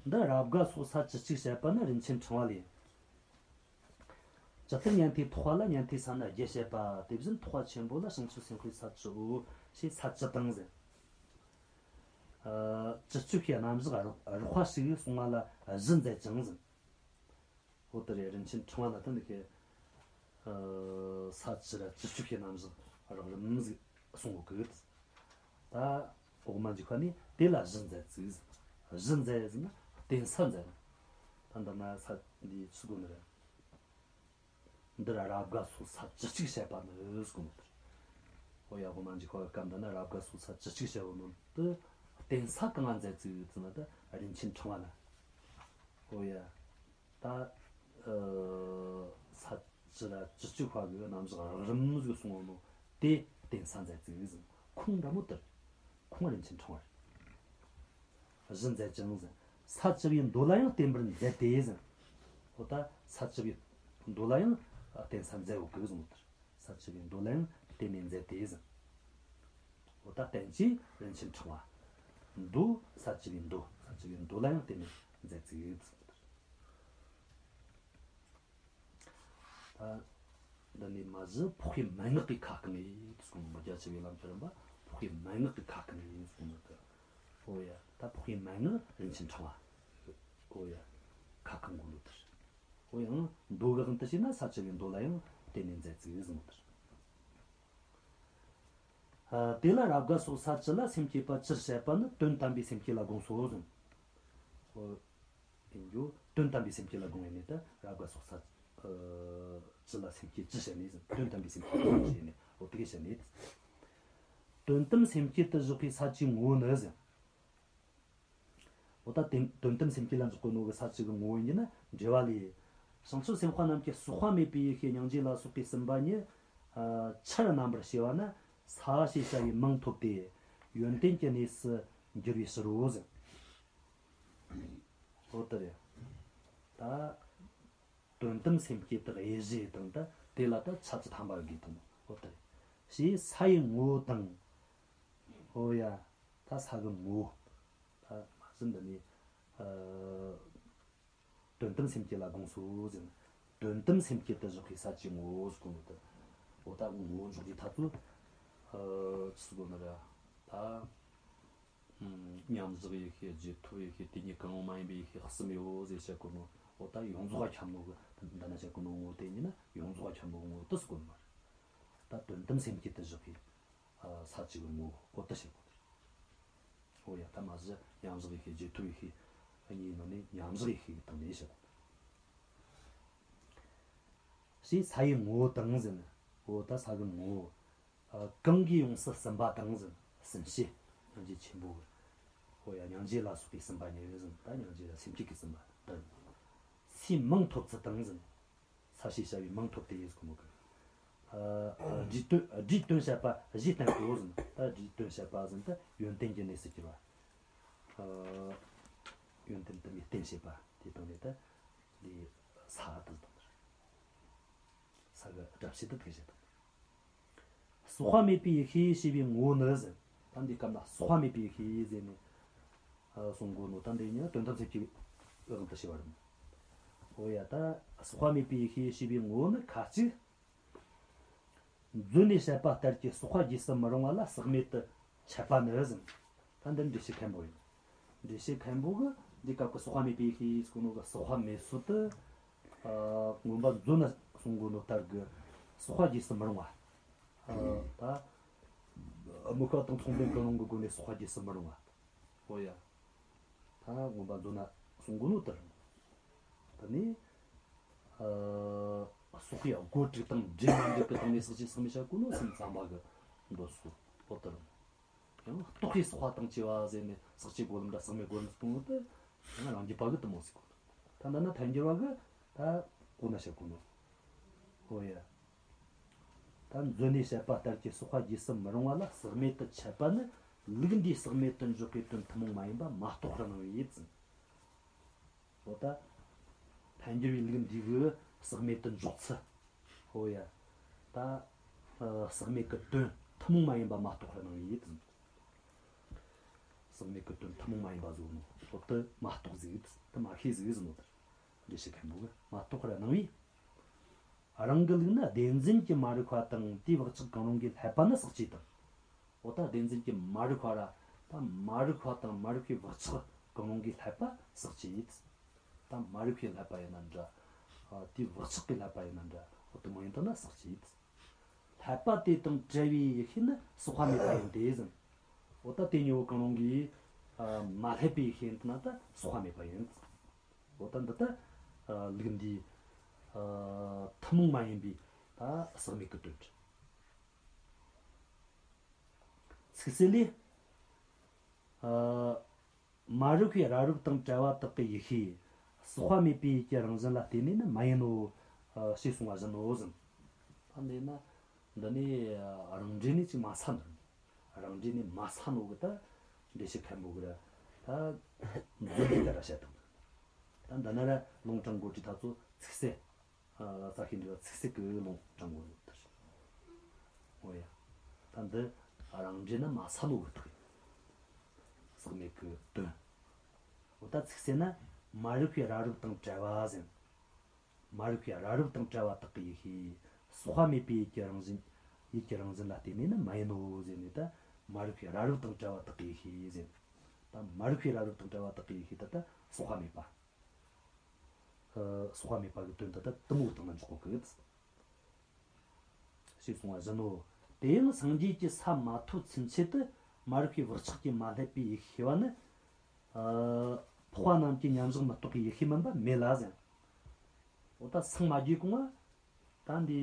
འདི་རབ་དགའ་སོགས་ས་བཅུ་གཅིག་བཤད་པ་ནི་རིན་ཆེན་ཕྲེང་བ་ལས། ཇི་ལྟར་ཉན་ཐོས་ཐེག་པ་ལ་ཉན་ཐོས་ས་ནི་བརྒྱད་བཤད་པ། དེ་བཞིན་ཐེག་པ་ཆེན་པོ་ལ་བྱང་ཆུབ་སེམས་དཔའི་ས་བཅུའོ། ཞེས་ས་བཅུ་དང་ཟེར། ཨ། བཅུ་གཅིག་གི་རྣམ་གཞག་རགས་པ་ཞིག་གསུང་བ་ལ་བཞི་མཛད་ཅིང་ཟེར། འོ་དེ་རེད། རིན་ཆེན་ཕྲེང་བ་ལ་ད་འདི་གི། ཨ། ས་བཅུ་ར་བཅུ་གཅིག་གི་རྣམ་གཞག་རགས་རིམ་ཟིག་གསུང་གི་ཡོད། ད་འོག་མ་འཇུག་པ་ནས་དེ་ལ་བཞི་མཛད་ཅིག་ཟེར། བཞི་མཛད་ཟེར་ན་བརྟེན་ས་མཛད། ད་འདི་ན་ས་འདི་ཚུགས་དགོས་ནི་རེད། འདི་ར་རབ་དགའ་སོགས་ས་བཅུ་གཅིག་བཤད་པ་ནི་ཟེར་གོ་ནོ་དེ་རེད། འོ་ཡ། འོག་མ་འཇུག་པ་སྐབས་འདི་ན་རབ་དགའ་སོགས་ས་བཅུ་གཅིག་བཤད་པ་ནོ་དེ་བརྟེན་ས་གང་ང་མཛད་ཅིག་ཟེར་ན་ད་རིན་ཆེན་ཕྲེང་བ་ན། འོ་ཡ། ད། ཨ། ས་བཅུ་ར་བཅུ་གཅིག་པ་གི་རྣམ་གཞག་རགས་རིམ་ཟིག་གསུང་བ་ནོ་དེ་བརྟེན་ས་མཛད་ཅིག་ཟེར། ཁུངས་འདྲ་མོ་དེ་རེད། ཁུངས་རིན་ཆེན་ཕྲེང་བ་རེད། བཞི་མཛད་ཅིང་ཟེར། ས་བཅུ་པའི་མདོ་ལ་ཡང་བརྟེན་པར་མཛད་དེ་ཟེར། འོ་ད་ས་བཅུ་པའི་མདོ་ལ་ཡང་བརྟེན་ས་མཛད་ཡོད་གི་ཟེར་ནོ་དེ་རེད། ས་བཅུ་པའི་མདོ་ལ་ཡང་བརྟེན་ནས་མཛད་དེ་ཟེར། འོ་ད་བསྟན་བཅོས་རིན་ཆེན་ཕྲེང་བ། མདོ་ས་བཅུ་པའི་མདོ། ས་བཅུ་པའི་མདོ་ལ་ཡང་བརྟེན་ནས་མཛད་ཅིག་ཟེར། ད་འདི་ནས་མ་གཞི་འཕགས་པའི་མན་ངག་གི་ཁ་བསྐང་ངེ་ཡིན་གསུངས་ནོ། རྒྱ་ཆེ་བའི་ལམ་གྱི་རིམ་པ་འཕགས་པའི་མན་ངག་གི་ཁ་བསྐང་ངེ་ཡིན་གསུངས་ནོ་དེ། འོ་ཡ། ད་འཕགས་པའི་མན་ངག་རིན་ཆེན་ཕྲེང་བ། འོ་ཡ། ཁ་བསྐང་དགོས་ནོ་དེ་རེད། འོ་ཡང་མདོ་གི་དབང་དུ་བྱས་ན་ས་བཅུ་པའི་མདོ་ལ་ཡང་བརྟེན་ནས་མཛད་ཅིག་ཟེར་ནོ་དེ་རེད། ཨ། དེ་ལ་རབ་དགའ་སོགས་ས་བཅུ་ལ་སེམས་བསྐྱེད་པ་བཅུར་བཤད་པ་ནི་དོན་དམ་པའི་སེམས་བསྐྱེད་ལ་དགོངས་སོ་ཟེར། འོ། ཡིན་རྒྱུ་དོན་དམ་པའི་སེམས་བསྐྱེད་ལ་དགོངས་ཡས་ནས་ད་རབ་དགའ་སོགས་ས། ཨ། བཅུ་ལ་སེམས་བསྐྱེད་བཅུ་བཤད་ནས་ཟེར། དོན་དམ་པའི་སེམས་བསྐྱེད་བཅུ་བཤད་ནས། འོ་དེ་གས་བཤད་ནས། དོན་དམ་སེམས་བསྐྱེད་དུ་བཞག་པའི་ས་བཅུའི་ངོ་བོ་ནི་ཟེར། འོ་ད་དེ་དོན་དམ་སེམས་བསྐྱེད་ལ་འཇོག་གོ་ནོ་གི་ས་བཅུ་གི་ངོ་བོ་ཡིན་རྒྱུ་ན་འགྲེལ་བ་ལས། བྱང་ཆུབ་སེམས་དཔའ་རྣམས་ཀྱི་ཟག་པ་མེད་པའི་ཡེ་ཤེས་སྙིང་རྗེ་ལ་སོགས་པའི་གསུམ་པ་ཉིད། ཨ། ཆར་རྣམ་པར་ཕྱེ་བ་ནི་ས་ཞེས་བྱ་བའི་མིང་ཐོབ་སྟེ་ཡོན་ཏན་གྱི་གནས་སུ་འགྱུར་བའི་ཕྱིར་རོ་ཟེར། འོ་དེ་རེད། ད་དོན་དམ་སེམས་བསྐྱེད་དག་དབྱེ་གཞི་དང་ད་དེ་ལ་ད་ཆ་བཅུ་ཐམ་པ་དགོས་དང་། འོ་དེ་རེད། ཞེས་ས་ཡི་ངོ་བོ་དང་། འོ་ཡ། ད་ས་གི་ངོ་བོ། ད་མ་གཞི་འདི་ནས། ཨ། དོན་དམ་སེམས་བསྐྱེད་ལ་དགོངས་སོ་ཟེར་ན། དོན་དམ་སེམས་བསྐྱེད་དུ་བཞག་པའི་ས་བཅུའི་ངོ་བོ་ཟེར་གོ་ནོ་དེ། འོ་ད་ངོ་བོ་འཇོག་རྒྱུའི་ཐབས་ཚུལ། ཨ། ཅི་ཟེར་གོ་ནི་རེད། ད། ཨམ། མཉམ་བཞག་ཡེ་ཤེས་རྗེས་ཐོབ་ཡེ་ཤེས་དེ་གཉིས་གང་རུང་མ་ཡིན་པའི་ཡེ་ཤེས་གསུམ་ཡོད་ཟེར་བཤད་གོ་ནོ། འོ་ད་ཡོངས་རྫོགས་པ་ཁྱབ་ནོ་གི་འདི་ན་བཤད་གོ་ནོ་ངོ་བོ་དེ་ཉིད་ན་ཡོངས་རྫོགས་པ་ཁྱབ་ནོ་གི་ངོ་བོ་དེ་ཟེར་གོ་ནི་མ་རེད། ད་དོན་དམ་སེམས་བསྐྱེད་དུ་བཞག་པའི། ཨ། ས་བཅུ་གི་ངོ་བོ་འོ་དེ་བཤད་གོ་ནི་རེད། འོ་ཡ། ད་མ་གཞི་མཉམ་བཞག་ཡེ་ཤེས་རྗེས་ཐོབ་ཡེ་ཤེས་གཉིས་ནང་ནས་མཉམ་བཞག་ཡེ་ཤེས་ཀྱི་སྟེང་ནས་བཤད་དགོས། ཞེས་ས་ཡི་ངོ་བོ་དང་ཟེར་ན། འོ་ད་ས་གི་ངོ་བོ། ཨ། གང་གིས་ཡོངས་སུ་ཟིན་པ་དང་ཟེར་ན་གསུམ་བཤད། སྙིང་རྗེ་ཆེན་པོ་གི། འོ་ཡ། སྙིང་རྗེ་ལ་སོགས་པའི་གསུམ་པ་ཉིད་ཟེར་ན་ད་སྙིང་རྗེ་ལ་སེམས་བསྐྱེད་ཀྱི་གསུམ་པ་དང་། སའི་མིང་ཐོབ་ཚུལ་དང་ཟེར་ན། ས་ཞེས་བྱ་བའི་མིང་ཐོབ་སྟེ་ཟེར་གོ་ནོ་གི། ཨ། སྒྲའི་དོན་སྒྲའི་དོན་བཤད་པ་བཞིའི་སྟེང་དུ་ཟེར་ན། ད་སྒྲའི་དོན་བཤད་པ་ཟེར་ན་ད་ཡོན་ཏན་གྱི་གནས་སུ་གྱུར་པ། ཨ། ཡོན་ཏན་དུ་མའི་རྟེན་བྱེད་པ་དེ་དང་ནི་ད་འདི་ས་དེ་དང་། ས་གི་སྒྲ་བྱེད་དུ་དེ་བཤད་དང་། ཟག་པ་མེད་པའི་ཡེ་ཤེས་ཞེས་པའི་ངོ་བོ་ནི་ཟེར། ད་འདི་སྐབས་ན་ཟག་པ་མེད་པའི་ཡེ་ཤེས་ཟེར་ནས། ཨ། གསུང་གོ་ནོ་ད་འདི་ཉིད་དོན་དམ་སེམས་བསྐྱེད་ཀྱི་དབང་དུ་བྱས་པ་རེད། ཨོ་ཡ། ད་ཟག་པ་མེད་པའི་ཡེ་ཤེས་ཞེས་པའི་ངོ་བོ་ནི་ཁ་ཅིག་མཛོད་ནས་བཤད་པ་ལྟར་གྱི་ཟག་པ་རྗེས་སུ་མི་རུང་བ་ལ་ཟག་མེད་དུ་འཆད་པ་ནི་ཟེར། ད་འདི་འགྲེལ་བཤད་མཁན་པོ་ཡིན། འགྲེལ་བཤད་མཁན་པོ་གི་འདི་སྐབས་ཀྱི་ཟག་པ་མེད་པའི་ཡེ་ཤེས་ཟེར་གོ་ནོ་གི་ཟག་པ་མེད་ཚུལ་དུ། ཨ། མངོན་པ་མཛོད་ན་གསུང་གོ་ནོ་ལྟར་གྱི་ཟག་པ་རྗེས་སུ་མི་རུང་བ། ཨ། ད་དམིགས་པ་དང་མཚུངས་ལྡན་ཀུན་སློང་གི་སྒོ་ནས་ཟག་པ་རྗེས་སུ་མི་རུང་བ། ཨོ་ཡ། ད་མངོན་པ་མཛོད་ན་གསུང་གོ་ནོ་ལྟར། ད་ནི། ཨ། ཟག་པའི་སྒོ་དྲུག་དང་འབྲེལ་མི་འབྲེལ་གྱི་སྟེང་ནས་ཟག་བཅས་ཟག་མེད་བྱ་དགོས་ནོ་སེམས་ཙམ་པ་གི་མདོ་སོགས་པོ་ལྟར། ཡང་རྟོག་པས་ཟག་པ་དང་བཅས་པ་ཟེར་ནས་ཟག་བཅས་སྒོ་ལམ་ར་ཟག་མེད་སྒོ་ལམ་ཟེར་གོ་ནོ་དེ། ཡང་རང་རྒྱུད་པ་གི་དེ་མོ་ཟེར་གོ་ནོ། ད་འདི་ན་ཐལ་འགྱུར་བ་གི་ད་གོ་ན་བྱ་དགོས་ནོ། ཨོ་ཡ། ད་མཛོད་ནས་བཤད་པ་ལྟར་གྱི་ཟག་པ་རྗེས་སུ་མི་རུང་བ་ལ་ཟག་མེད་དུ་འཆད་པ་ནི་ལུགས་འདིས་ཟག་མེད་དུ་འཇོག་པའི་དོན་ཐུན་མོང་མ་ཡིན་པ་མ་རྟོགས་པར་སྣང་བས་ཟེར། འོ་ད། ཐལ་འགྱུར་བའི་ལུགས་འདི་གི་ཟག་མེད་དུ་འཇོག་ཚུལ། འོ་ཡ། ད། ཨ། ཟག་མེད་ཀྱི་དོན་ཐུན་མོང་མ་ཡིན་པ་མ་རྟོགས་པར་སྣང་བས་ཟེར། ཟག་མེད་ཀྱི་དོན་ཐུན་མོང་མ་ཡིན་པ་བཟོ་ནོ། འོ་དེ་མ་རྟོགས་ཟིག་དེ་མ་ཤེས་ཟིག་ཟེར་ནོ་དེ། འགྲེལ་བཤད་མཁན་པོ་གིས་མ་རྟོགས་པར་སྣང་བས། རང་གི་ལུགས་ནི་བདེན་འཛིན་གྱི་མ་རིག་པ་དང་དེའི་བག་ཆགས་གང་རུང་གིས་བསླད་པ་ནི་ཟག་བཅས་དང་། འོ་ད་བདེན་འཛིན་གྱི་མ་རིག་པ་ར། ད་མ་རིག་པ་དང་མ་རིག་པའི་བག་ཆགས་གང་རུང་གིས་བསླད་པ་ཟག་བཅས། ད་མ་རིག་པས་བསླད་པ་ཡིན་ན་འདྲ། ཨ། དེའི་བག་ཆགས་ཀྱིས་བསླད་པ་ཡིན་ན་འདྲ། འོ་དེ་མོ་ཡིན་དང་ན་ཟག་བཅས། བསླད་པ་དེ་དང་བྲལ་བའི་ཡེ་ཤེས་ནི་ཟག་པ་མེད་པ་ཡིན་ཏེ་ཟེར། འོ་ད་དེ་གཉིས་པོ་གང་རུང་གིས། ཨ། མ་བསླད་པའི་ཡེ་ཤེས་ཡིན་དང་ན་ད་ཟག་པ་མེད་པ་ཡིན། འོ་ད་འདི་ད། ཨ། ལུགས་འདིའི། ཨ། ཐུན་མོང་མ་ཡིན་པའི་ད་ཟག་མེད་ཀྱི་དོན་རེད། ཚིག་གསལ་ལས། ཨ། མ་རིག་པའི་རབ་རིབ་དང་བྲལ་བ་དག་གི་ཡེ་ཤེས། ཟག་པ་མེད་པའི་ཡུལ་གྱི་རང་བཞིན་ལ་བརྟེན་ནས་ནི་མ་ཡིན་ནོ། ཨ། ཞེས་གསུངས་པ་བཞིན་ནོ་ཟེར། ད་འདི་ན། འདི་ནི་རང་འགྲེལ་ནས་ཅིག་མ་ཚར་ནོ། རང་འགྲེལ་ནས་མ་ཚར་ནོ་གི་ད་འགྲེལ་བཤད་མཁན་པོ་གིས་ར་ད་མཛོད་འདི་ལྟར་ར་བཤད་དང་། ད་འདི་ན་ར་ལུང་དྲངས་གོ་དུས་ད་ཚོ་ཚིག་གསལ། ཨ། རྩ་ཤེས་འདི་ཚིག་གསལ་གི་ལུང་དྲངས་གོ་ནོ་ལྟར། འོ་ཡ། ད་འདི་རང་འགྲེལ་ན་མ་ཚར་ནོ་གི་ཐུག་ཡིན། ཟག་མེད་གི་དོན། འོ་ད་ཚིག་གསལ་ན་མ་རིག་པའི་རབ་རིབ་དང་བྲལ་བ་ཟེར། མ་རིག་པའི་རབ་རིབ་དང་བྲལ་བ་དག་གི་ཡེ་ཤེས། ཟག་པ་མེད་པའི་ཡུལ་གྱི་རང་བཞིན། ཡུལ་གྱི་རང་བཞིན་ལ་བརྟེན་ནས་ནི་མ་ཡིན་ནོ་ཟེར་ནས། ད་མ་རིག་པའི་རབ་རིབ་དང་བྲལ་བ་དག་གི་ཡེ་ཤེས་ཟེར། ད་མ་རིག་པའི་རབ་རིབ་དང་བྲལ་བ་དག་གི་ཡེ་ཤེས་ད་ལྟ་ཟག་པ་མེད་པ། ཨ། ཟག་པ་མེད་པ་གི་དོན་ད་ལྟ་དེ་མོ་བཏང་ན་འཇོག་གོ་གི། ཞེས་གསུངས་པ་བཞིན་ནོ། དེ་ཡང་སངས་རྒྱས་ཀྱི་ས་མ་ཐོབ་ཚུན་ཆད་དུ་མ་རིག་པའི་བག་ཆགས་ཀྱིས་མ་བསླད་པའི་ཡེ་ཤེས་པ་ནི། ཨ། འཕགས་པ་རྣམས་ཀྱི་མཉམ་བཞག་མི་རྟོགས་པའི་ཡེ་ཤེས་མིན་པ་མེད་ལ་ཟེར། འོ་ད་སངས་མ་རྒྱས་གོང་ང་ད་འདི་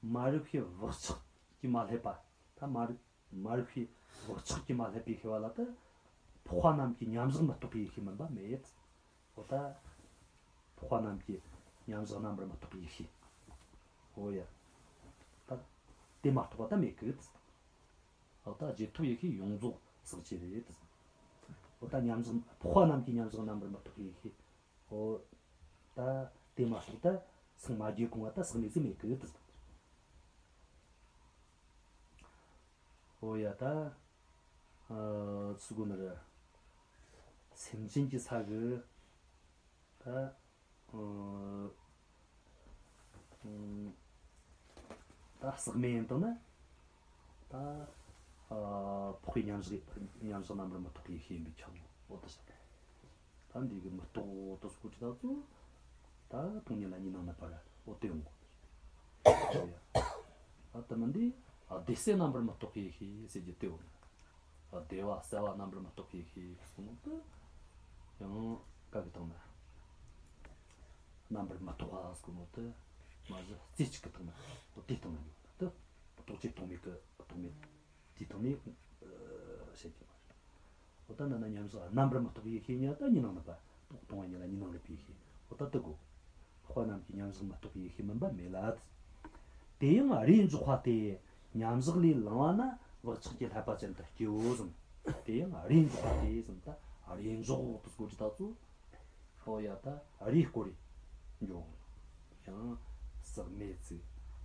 མ་རིག་པའི་བག་ཆགས་ཀྱིས་མ་བསླད་པ། ད་མ་རིག་མ་རིག་པའི་བག་ཆགས་ཀྱིས་མ་བསླད་པའི་ཤེས་པ་ལ་ད་འཕགས་པ་རྣམས་ཀྱི་མཉམ་བཞག་མི་རྟོགས་པའི་ཡེ་ཤེས་མིན་པ་མེད། འོ་ད་འཕགས་པ་རྣམས་ཀྱི་མཉམ་བཞག་རྣམ་པར་མི་རྟོགས་པའི་ཡེ་ཤེས། འོ་ཡ། ད་དེ་མ་གཏོགས་པ་ད་མེད་གི། འོ་ད་རྗེས་ཐོབ་ཡེ་ཤེས་ཡོངས་རྫོགས་ཟག་བཅས་རེད། འོ་ད་མཉམ་བཞག་འཕགས་པ་རྣམས་ཀྱི་མཉམ་བཞག་རྣམ་པར་མི་རྟོགས་པའི་ཡེ་ཤེས། འོ། ད་དེ་མ་གཏོགས་ད་སངས་མ་རྒྱས་གོང་ང་ད་ཟག་མེད་ཟིག་མེད་གི། འོ་ཡ། ད་ཨ་ཚུ་གོ་ནི་རེད། སེམས་ཅན་གྱི་ས་གི་ད་ཨ་ཨ་ད་ཟག་མེད་ཡིན་དང་ན། ད་ཨ་འཕགས་པའི་མཉམ་བཞག་མཉམ་བཞག་རྣམ་པར་མི་རྟོགས་པའི་ཡེ་ཤེས་ཡིན་པས་ཁྱབ་ནོ། འོ་ད་ཟེར། ད་འདི་གི་མི་རྟོགས་དུ་སྐོར་གྱི་ད་ཚོ། ད་སྟོང་ཉིད་ལ་གཉིས་སྣང་ནི་པར་འོ་དེ་ཡོང་གོ། འོ་ཡ། ད་དེ་མིན་འདི་ཨ་བདེ་གསལ་རྣམ་པར་མི་རྟོགས་པའི་ཡེ་ཤེས་ཟེར་རྒྱུ་དེ་ཡོང་། ཨ་བདེ་བ་གསལ་བ་རྣམ་པར་མི་རྟོགས་པའི་ཡེ་ཤེས་ཟེར་ནོ་དེ། ཡང་ག་གི་སྟེང་ན། རྣམ་པར་མི་རྟོགས་པ་ཟེར་ནོ་དེ། མ་གཞི་རྩེ་གཅིག་གི་སྟེང་ན་འོ་དེ་སྟེང་ན་ཡོད་དེ། རྟོག་བཅས་རྟོག་མེད་ཀྱི་རྟོག་མེད། དེའི་སྟེང་ནས་ཨ་བཤད་ཀྱི་མ་རེད། འོ་ད་འདི་ན་མཉམ་བཞག་རྣམ་པར་མི་རྟོགས་པའི་ཡེ་ཤེས་ཉིད་ད་གཉིས་སྣང་ནུབ་པ། སྟོང་པ་ཉིད་ལ་གཉིས་སྣང་ནུབ་པའི་ཡེ་ཤེས། འོ་ད་དེ་གོ། འཕགས་པ་རྣམས་ཀྱི་མཉམ་བཞག་མི་རྟོགས་པའི་ཡེ་ཤེས་མིན་པ་མེད་ལ། དེ་ཡང་རེས་འཇོག་པ་སྟེ། མཉམ་བཞག་ལས་ལངས་པ་ན་བག་ཆགས་ཀྱི་བསླད་པ་ཅན་དུ་སྐྱེའོ་གསུངས། དེ་ཡང་རེས་འཇོག་པ་སྟེ་གསུངས། ད་རེས་འཇོག་ཏུ་སྐོར་གྱི་ད་ཚོ། འོ་ཡ། ད་རེས་སྐོར་རེ་འཇོག་ཡང་ཟག་མེད་ཚིག་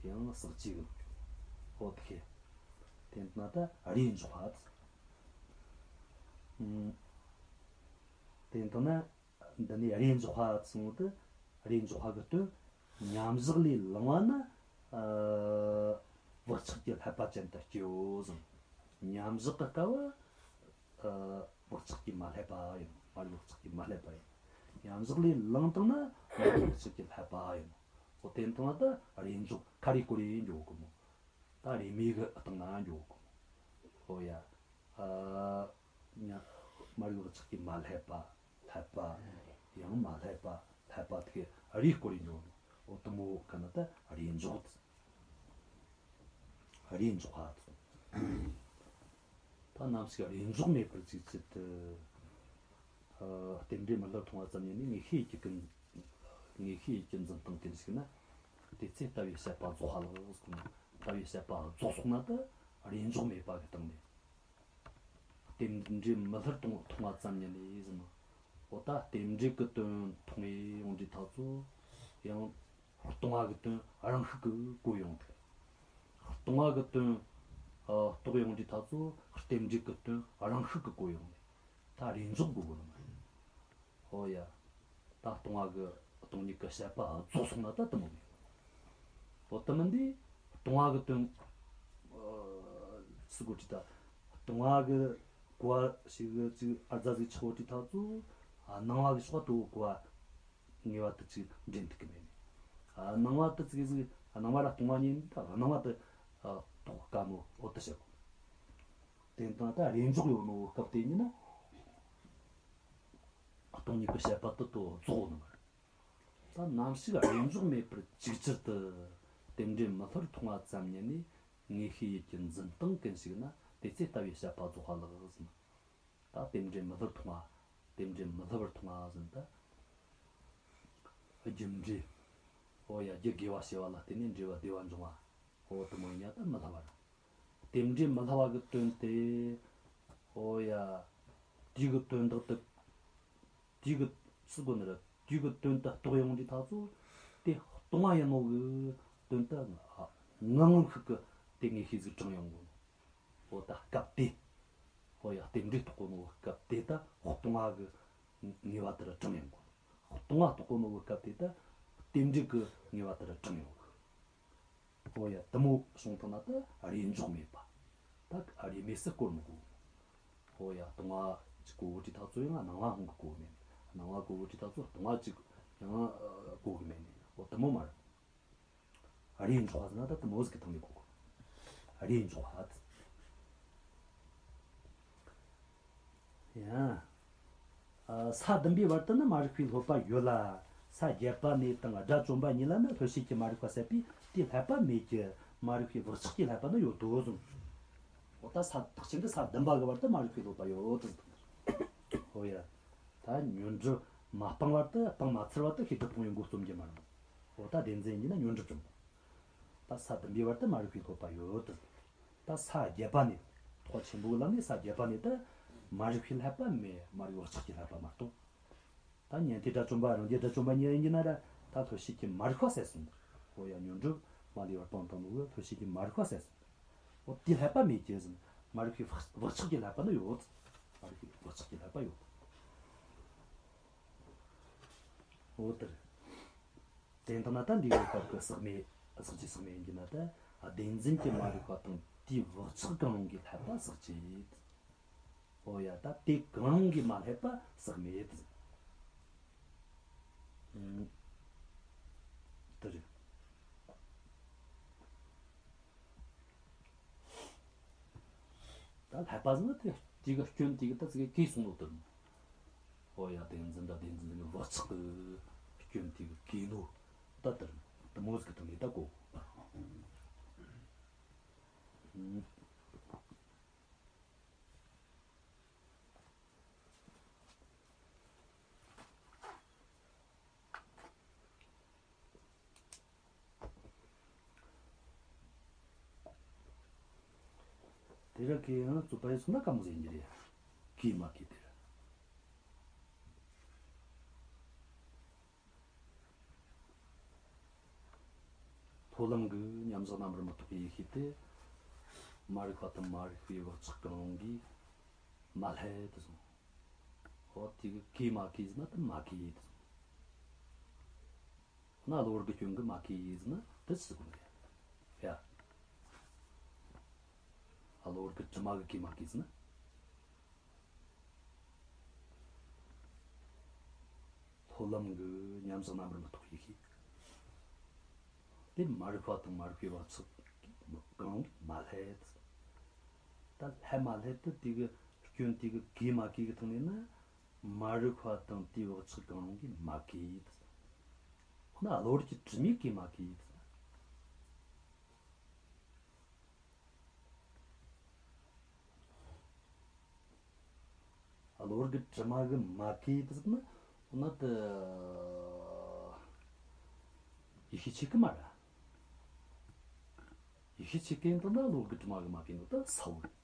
ཡང་ཟག་བཅས་གི། འོ་དེ་ཁེ། དེ་ན་ད་རེས་འཇོག་པ། ཨུམ། དེ་ལྟ་ན་འདི་ནས་རེས་འཇོག་པ་ཚུལ་དུ། རེས་འཇོག་པ་གི་དོན། མཉམ་བཞག་ལས་ལངས་པ་ན་ཨ་བག་ཆགས་ཀྱི་ལྷད་པ་ཅན་དུ་སྐྱེའོ་ཟེར། མཉམ་བཞག་གི་སྐབས་ཨ་བག་ཆགས་ཀྱིས་མ་བསླད་པ་ཡིན། མ་རིག་བག་ཆགས་ཀྱིས་མ་བསླད་པ་ཡིན། མཉམ་བཞག་ལས་ལངས་བཏང་ན་མ་རིག་བག་ཆགས་ཀྱིས་བསླད་པ་ཡིན། འོ་དེ་ལྟ་ན་ད་རེས་འཇོག་ཁ་རེས་སྐོར་རེ་འཇོག་གི་མོ། ད་རེས་མོས་གི་སྟེང་ན་འཇོག་གི་མོ། འོ་ཡ། ཨ་ཉ་མ་རིག་བག་ཆགས་ཀྱིས་མ་བསླད་པ། བསླད་པ། ཡང་མ་བསླད་པ། བསླད་པ་དེ་རེས་སྐོར་རེ་འཇོག་གི་མོ། འོ་དེ་མོ་གི་ན་ད་རེས་འཇོག་རེས་འཇོག་པ་དེ། ད་ནམ་ཞིག་རེས་འཇོག་མེད་པར་གཅིག་ཅིག་ཏུ། ཨ་རྟེན་འབྲེལ་མི་སླུར་མཐོང་བ་ཙམ་ཉིད་ནས་ངེས་ཤེས་ཀྱི་ཀུན། ངེས་ཤེས་ཀྱི་འཛིན་སྟངས་ཀུན་ཞིག་ན། དེ་ཚེ་ལྟ་བའི་དཔྱད་པ་རྫོགས་པ་ལགས་ཟེར་གོ་ནོ། ལྟ་བའི་དཔྱད་པ་རྫོགས་སོང་ན་ད་རེས་འཇོག་མེད་པ་གི་སྟེང་ནས། རྟེན་འབྲེལ་མི་སླུར་མཐོང་མཐོང་བ་ཙམ་ཉིད་ནས་ཟེར་ནོ། འོ་ད་རྟེན་འབྲེལ་གི་དོན་མཐོང་ངེ་ཡོང་དུས་ཐག་ཚོ། ཡང་སྟོང་པ་གི་དོན་རང་ཤུགས་ཀྱིས་གོ་ཡོང་དུས། སྟོང་པ་གི་དོན་ཨ་རྟོགས་ཡོང་དུས་ཐག་ཚོ་རྟེན་འབྲེལ་གི་དོན་རང་ཤུགས་ཀྱིས་གོ་ཡོང་ནས་ད་རེས་འཇོག་དགོས་གོ་ནི་མ་རེད། ཨོ་ཡ། ད་སྟོང་པ་གི་སྟོང་ཉིད་ཀྱི་དཔྱད་པ་རྫོགས་སོང་ན་ད་དེ་མོ་མེད། ཨོ་དེ་མིན་དེ་སྟོང་པ་གི་དོན་ཨ་སུ་གོ་དྲི་ད། སྟོང་པ་གི་གོ་བ་ཞིག་ཅིག་ཨར་ཛ་ཟིག་ཆགས་དྲི་ཐག་ཚོ་ཨ་སྣང་བ་གི་ཕྱོགས་དུ་གོ་བ་ངེས་པ་དེ་ཅིག་འདྲེན་ཐུབ་ཀྱི་མེད་ནས། ཨ་སྣང་བ་དེ་ཅིག་ཟིག་སྣང་བ་ར་སྟོང་པ་ཉིད་ད་སྣང་བ་དེ་ཨ་རྟོགས་དཀའ་མོ་ཨོ་དེ་བྱེད་དགོས། དེ་དང་ད་རེས་འཇོག་ཡོད་ནོ་སྐབས་དེ་ཉིད་ན། སྟོང་ཉིད་ཀྱི་དཔྱད་པ་དེ་དོ་རྫོགས་ནི་མ་རེད། ད་ནམ་ཞིག་རེས་འཇོག་མེད་པར་ཅིག་ཅར་དུ་རྟེན་འབྲེལ་མི་སླུར་མཐོང་བ་ཙམ་ཉིད་ནས་ངེས་ཤེས་ཡིད་ཀྱི་འཛིན་སྟངས་ཀུན་ཞིག་ན་དེ་ཚེ་ལྟ་བའི་དཔྱད་པ་རྫོགས་པ་ལགས་ཟེར། ད་རྟེན་འབྲེལ་མི་སླུར་མཐོང་བ། རྟེན་འབྲེལ་མི་སླུ་བར་མཐོང་བ་ཟེར་ད། རྒྱུ་འབྲས། ཨོ་ཡ་རྒྱུ་དགེ་བ་བྱས་པ་ལ་བརྟེན་ནས་འབྲས་བུ་བདེ་བ་འབྱུང་བ། ཨོ་དེ་མོ་ཡིན་ཡ་ད་མི་སླུ་བ་རེད། རྟེན་འབྲེལ་མི་སླུ་བ་གི་དོན་དེ། ཨོ་ཡ། དེའི་གི་དོན་དག་དེ། དེའི་གི་སུ་གོ་ནི་རེད། དེའི་གི་དོན་དེ་རྟོགས་ཡོང་དུས་ཐག་ཚོ། དེ་སྟོང་པ་ཡིན་ནོ་གི་དོན་དེ་ངང་ངམ་ཤུགས་ཀྱི་དེ་ངེས་ཤེས་ཟིག་དྲངས་ཡོང་གོ་ནོ། ཨོ་ད་སྐབས་དེ། ཨོ་ཡ་རྟེན་འབྲེལ་རྟོགས་གོ་ནོ་གི་སྐབས་དེ་ད་སྟོང་པ་གི་ངེས་པ་དེ་ར་དྲངས་ཡོང་གོ་ནོ། སྟོང་པ་རྟོགས་གོ་ནོ་གི་སྐབས་དེ་ད་རྟེན་འབྲེལ་གི་ངེས་པ་དེ་ར་དྲངས་ཡོང་གི། ཨོ་ཡ་དེ་མོ་བྱུང་ཐུབ་ན་ད་རེས་འཇོག་མེད་པ། ད་རེས་མོས་སུ་སྐོར་མི་དགོས། ཨོ་ཡ་སྟོང་པ་ཅིག་གོ་བོ་དྲི་ཐག་ཚོ་ཡང་སྣང་བ་ཧོང་གི་གོ་བོ་མེད་ནས། སྣང་བ་གོ་བོ་དྲི་ཐག་ཚོ་སྟོང་པ་ཅིག་ཡང་གོ་གི་མེད་ནས། ཨོ་དེ་མོ་མ་རེད། རེས་འཇོག་པ་ཟེར་ན་ད་དེ་མོ་ཟིག་གི་ཐོག་ནས་གོ་དགོས། རེས་འཇོག་པ་ད། ཡང་། ཨ་ས་བདུན་པའི་བར་དུ་ནི་མ་རིག་པའི་སློབ་པ་ཡོད་ལ། ས་བརྒྱད་པ་ནས་དང་དགྲ་བཅོམ་པ་གཉིས་ལ་ནི་ལྷོད་བྱེད་ཀྱི་མ་རིག་པ་ཟད་པས་དེའི་བསླད་པ་མེད་ཀྱི། མ་རིག་པའི་བག་ཆགས་ཀྱི་བསླད་པ་ནི་ཡོད་དོ་གསུངས། འོ་ད་ས་ཐག་ཆོད་གི་ས་བདུན་པ་གི་བར་དུ་མ་རིག་པའི་སློབ་པ་ཡོད་དོ་གསུངས། འོ་ཡ། ད་ཉོན་སྒྲིབ་མ་སྤངས་བར་དུ་སྤང་མ་ཚར་བར་དུ་ཤེས་སྒྲིབ་སྤོང་བའི་མགོ་རྩོམ་གྱི་མ་རེད། འོ་ད་བདེན་འཛིན་ཡིན་ན་ཉོན་སྒྲིབ་སྦྱོང་བ། ད་ས་བདུན་པའི་བར་དུ་མ་རིག་པའི་སློབ་པ་ཡོད་དོ། ད་ས་བརྒྱད་པ་ནས། ཐེག་པ་ཆེན་པོའི་ལམ་ནས་ས་བརྒྱད་པ་ནས་ད་མ་རིག་པའི་བསླད་པ་མེད། མ་རིག་བག་ཆགས་ཀྱི་བསླད་པ་མ་གཏོགས། ད་ཉན་ཐོས་དགྲ་བཅོམ་པ་རང་རྒྱལ་དགྲ་བཅོམ་པ་གཉིས་ཡིན་ན་ར་ད་ལྷོད་བྱེད་ཀྱི་མ་རིག་པ་ཟད་སོང་། འོ་ཡ་ཉོན་སྒྲིབ་མ་ལུས་པར་སྤངས་བཏང་ནོ་གི་ལྷོད་བྱེད་ཀྱི་མ་རིག་པ་ཟད་སོང་། འོ་དེའི་བསླད་པ་མེད་ཀྱི་ཟེར། མ་རིག་པའི་བག་བག་ཆགས་ཀྱི་བསླད་པ་ནི་ཡོད། མ་རིག་པའི་བག་ཆགས་ཀྱི་བསླད་པ་ཡོད། འོ་དེ་རེད། དེ་ལྟ་ན་ད་འདི་གི་སྐབས་ཀྱི་ཟག་མེད། ཟག་བཅས་ཟག་མེད་ཡིན་གྱི་ན་ད་བདེན་འཛིན་གྱི་མ་རིག་པ་དང་དེའི་བག་ཆགས་གང་རུང་གིས་བསླད་པ་ཟག་བཅས། འོ་ཡ་ད་དེ་གང་རུང་གིས་མ་བསླད་པ་ཟག་མེད། ཨང་། དེ་རེད། ད་བསླད་པ་ཟེར་ན་དེ་དེ་གི་སྐྱོན་དེ་གི་ད་ཙི་གེ་གས་སོང་ནོ་དེ། ཨོ་ཡ་བདེན་འཛིན་ད་བདེན་འཛིན་དེ་གི་བག་ཆགས་གི་སྐྱོན་དེ་གི་གས་ནོ་ད་དེ་རེད། དེ་མོ་ཟིག་གི་དོན་ལས་ད་གོ། ཨང་། དེ་ར་གས་ཡང་རྩོད་པ་ཡི་སོང་ན་དཀའ་མོ་ཟིག་ཡིན་གྱི་རེད། གས་མ་གས་དེ་ར། མཐོ་ལམ་གྱི་མཉམ་བཞག་རྣམ་པར་མི་རྟོག་པའི་ཡེ་ཤེས་དེ། མ་རིག་པ་དང་མ་རིག་པའི་བག་ཆགས་གང་རུང་གིས་མ་བསླད་དུ་སོང་། འོ་དེ་གི་གས་མ་གས་ཟེར་ན་དེ་མ་གས་དུ་སོང་། ན་གློ་བུར་གྱི་སྐྱོན་གྱིས་མ་གོས་ཟེར་ན་དེ་ཅི་ཟེར་གོ་ནི་རེད། ཡ། ཨ། གློ་བུར་གྱི་དྲི་མ་གིས་གོས་མ་གོས་ཟེར་ན། སློབ་ལམ་གྱི་མཉམ་བཞག་རྣམ་པར་མི་རྟོག་ཡེ་ཤེས། དེ་མ་རིག་པ་དང་མ་རིག་པའི་བག་ཆགས་གང་རུང་མ་སླེབས། ད་སླེབས་མ་སླེབས་དེ་དེ་གི་སྐྱོན་དེ་གིས་གོས་མ་གོས་ཀྱི་ཐོག་ནས་ན། མ་རིག་པ་དང་དེའི་བག་ཆགས་གང་རུང་གིས་མ་གོས། འོ་ན་གློ་བུར་གྱི་དྲི་མས་གོས་མ་གོས། གློ་བུར་གྱི་དྲི་མ་གིས་མ་གོས་ཟེར་ན། འོ་ན་དེ་ཡེ་ཤེས་ཆོས་སྐུ་མ་རེད། ཡེ་ཤེས་ཆོས་སྐུ་ཡིན་དང་ན་གློ་བུར་གྱི་དྲི་མ་གིས་མ་གོས་ནོ་དེ་གསལ་བོ་རེད།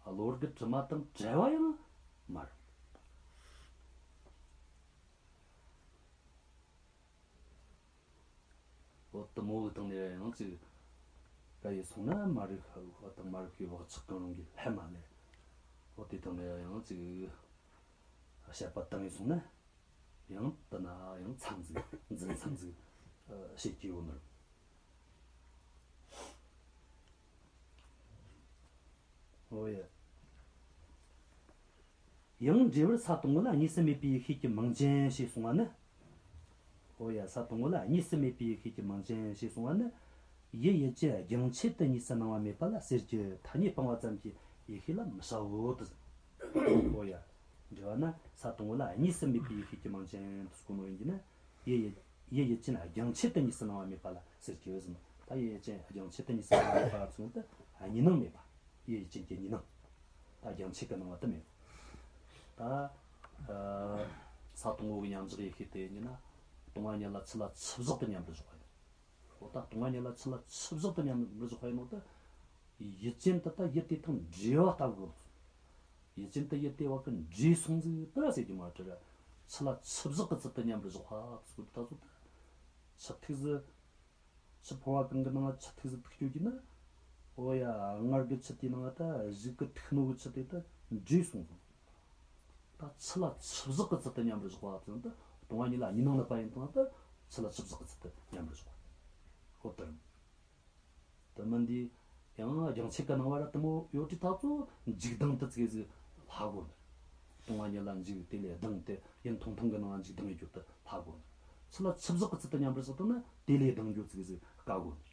གློ་བུར་གྱི་དྲི་མ་དང་བྲལ་བ་ཡང་མ་རེད། འོ་དེ་མོ་གི་སྟེང་ནས་ཡང་ཅིག་ག་ཡེ་སོང་ན་མ་རིག་པ་དང་མ་རིག་པའི་བག་ཆགས་གང་རུང་གིས་སླེབས་མ་སླེབས། འོ་དེ་སྟེང་ནས་ཡང་ཅིག་དཔྱད་པ་བཏང་ཡེ་སོང་ན། ཡང་དེ་ན་ཡང་མཚམས་ཟིག་འཛིན་མཚམས་ཟིག་ཨ། བྱེད་ཀྱི་ཡོད་ནི་རེད། འོ་ཡ། ཡང་འགྲེལ་པར་ས་དང་པོ་ལ་གཉིས་སུ་མེད་པའི་ཡེ་ཤེས་ཀྱི་མིང་ཅན་ཞེས་གསུངས་པ་ནི། འོ་ཡ། ས་དང་པོ་ལ་གཉིས་སུ་མེད་པའི་ཡེ་ཤེས་ཀྱི་མིང་ཅན་ཞེས་གསུངས་པ་ནི། ཡུལ་ཡུལ་ཅན་རྒྱང་ཆད་དུ་གཉིས་སུ་སྣང་བ་མེད་པ་ལ་ཟེར་གྱི། ཐ་སྙད་སྤངས་པ་ཙམ་གྱི་ཡེ་ཤེས་ལ་མི་བྱའོ་དེ། འོ་ཡ། འགྲེལ་པ་ན་ས་དང་པོ་ལ་གཉིས་སུ་མེད་པའི་ཡེ་ཤེས་ཀྱི་མིང་ཅན་དེ་གོ་ནོ་ཡིན་གྱི་ན། ཡུལ་ཡུལ་ཡུལ་ཡུལ་ཅན་རྒྱང་ཆད་དུ་གཉིས་སུ་སྣང་བ་མེད་པ་ལ་ཟེར་གྱི་ཟེར་ནོ། ད་ཡུལ་ཡུལ་ཅན་རྒྱང་ཆད་དུ་གཉིས་སུ་སྣང་བ་མེད་པ་ལ་ཟེར་ནོ་དེ་གཉིས་སྣང་མེད་པ། ཡུལ་ཡུལ་ཅན་གྱི་གཉིས་སྣང་། ད་རྒྱང་ཆད་ཀྱི་སྣང་བ་དེ་མེད། ད་ཨ། ས་དང་པོ་གི་མཉམ་བཞག་ཡེ་ཤེས་དེ་ཡིན་གྱི་ན། སྟོང་པ་ཉིད་ལ་ཆུ་ལ་ཆུ་བཞག་ཏུ་མཉམ་པར་བཞག་པ་ཡིན། འོ་ད་སྟོང་པ་ཉིད་ལ་ཆུ་ལ་ཆུ་བཞག་ཏུ་མཉམ་པར་བཞག་པ་ཡིན་ནོ་དེ། ཡུལ་ཅན་དེ་དག་ཡུལ་དེ་དང་འདྲེས་པ་ལྟ་བུ། ཡུལ་ཅན་དེ་ཡུལ་དེ་བ་གི་འདྲེས་སོང་ཟིག་དེ་ཟེར་གྱི་མ་རེད། ཆུ་ལ་ཆུ་བཞག་གི་ཚུལ་དུ་མཉམ་པར་བཞག་པ་ཟེར་གོ་དུས་ད་ཚོ་དེ། ཆུ་ཐིགས་ཟིག་ཆུ་ཕོར་བ་གང་གི་ནང་ལ་ཆུ་ཐིགས་ཟིག་ཐིགས་བཅུག་གི་ན། འོ་ཡ། སྔར་གྱི་ཆུ་དེའི་ནང་ལ་ད་གཞུག་གི་ཐིགས་ནོ་གི་ཆུ་དེ་ད་འདྲེས་སོང་ཟིག་ད་ཆུ་ལ་ཆུ་བཞག་གི་ཚུལ་དུ་མཉམ་པར་བཞག་པ་ཟེར་ན་ད་སྟོང་པ་ཉིད་ལ་གཉིས་སྣང་ནུབ་པ་ཡིན་དང་ད་ཆུ་ལ་ཆུ་བཞག་གི་ཚུལ་དུ་མཉམ་པར་བཞག་པ། འོ་དེ་རེད། དེ་མིན་དེ་ཡང་རྒྱང་ཆད་ཀྱི་སྣང་བ་ར་དེ་མོ་ཡོད་དུས་ད་ཚོ་འཇུག་ལྡང་དེ་ཙིག་ཟིག་ལྷག་གོ་ནི། སྟོང་པ་ཉིད་ལ་འཇུག་དེ་ལས་ལྡང་སྟེ་ཡུན་ཐུང་ཐུང་གི་ནང་འཇུག་ལྡང་ཡོད་རྒྱུ་དེ་ལྷག་གོ་ནི། ཆུ་ལ་ཆུ་བཞག་གི་ཚུལ་དུ་མཉམ་པར་བཞག་བཏང་ན་དེ་ལས་ལྡང་རྒྱུ་ཙིག་ཟིག་དཀའ་གོ་ནི།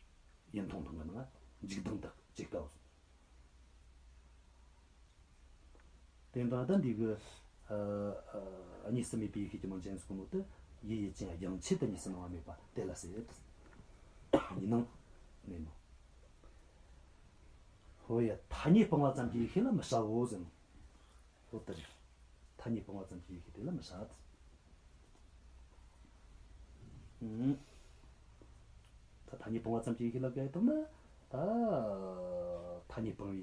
ཡུན་ཐུང་ཐུང་གི་ནང་འཇུག་ལྡང་དེ་ཇེ་དཀའ་བ་སོང་། དེ་འདྲ་ད་འདི་གི་ཨ་ཨ་གཉིས་སུ་མེད་པའི་ཡེ་ཤེས་ཀྱི་མིང་ཅན་ཟེར་གོ་ནོ་དེ། ཡུལ་ཡུལ་ཅན་རྒྱང་ཆད་དུ་གཉིས་སུ་སྣང་བ་མེད་པ་དེ་ལ་ཟེར། གཉིས་སྣང་མེད་ནོ། འོ་ཡ། ཐ་སྙད་སྤངས་པ་ཙམ་གྱི་ཡེ་ཤེས་ལ་མི་བྱའོ་ཟེར་ནོ། འོ་དེ་རེད། ཐ་སྙད་སྤངས་པ་ཙམ་གྱི་ཡེ་ཤེས་དེ་ལ་མི་བྱ། ཨུམ། ད་ཐ་སྙད་སྤངས་པ་ཙམ་གྱི་ཡེ་ཤེས་ལ་དགག་ཡེ་བཏང་ན། ད་ཐ་སྙད་སྤངས་པའི་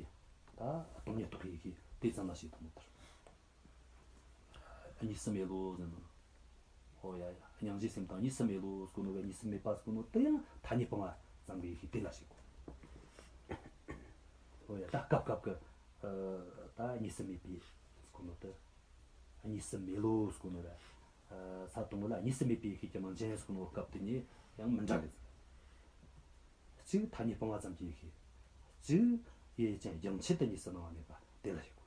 ད་སྟོང་ཉིད་རྟོགས་པའི་ཡེ་ཤེས་དེ་ཙམ་ལ་བྱེད་དང་མོ་ལྟར། གཉིས་སུ་མེད་ལོ་ཟེར་ནོ། ཨོ་ཡ་ཡ། སྙིང་རྗེའི་སེམས་དང་གཉིས་སུ་མེད་ལོ་ཟེར་གོ་ནོ་ག་གཉིས་སུ་མེད་པ་ཟེར་གོ་ནོ་དེ་ཡང་ཐ་སྙད་སྤངས་པ་ཙམ་གྱི་ཡེ་ཤེས་དེ་ལ་བྱེད་དགོས། ཨོ་ཡ། ད་སྐབས་སྐབས་ཀྱི་ཨ་ད་གཉིས་སུ་མེད་པའི་ཟེར་གོ་ནོ་དེ། གཉིས་སུ་མེད་ལོ་ཟེར་གོ་ནོ་ར། ཨ་ས་དང་པོ་ལ་གཉིས་སུ་མེད་པའི་ཡེ་ཤེས་ཀྱི་མིང་ཅན་ཟེར་གོ་ནོ་སྐབས་དེ་གཉིས་ཡང་མི་འདྲ་གི། གཅིག་ཐ་སྙད་སྤངས་པ་ཙམ་གྱི་ཡེ་ཤེས། གཅིག་ཡུལ་ཡུལ་ཅན་རྒྱང་ཆད་དུ་གཉིས་སུ་སྣང་བ་མེད་པ་དེ་ལ་བྱེད་དགོས།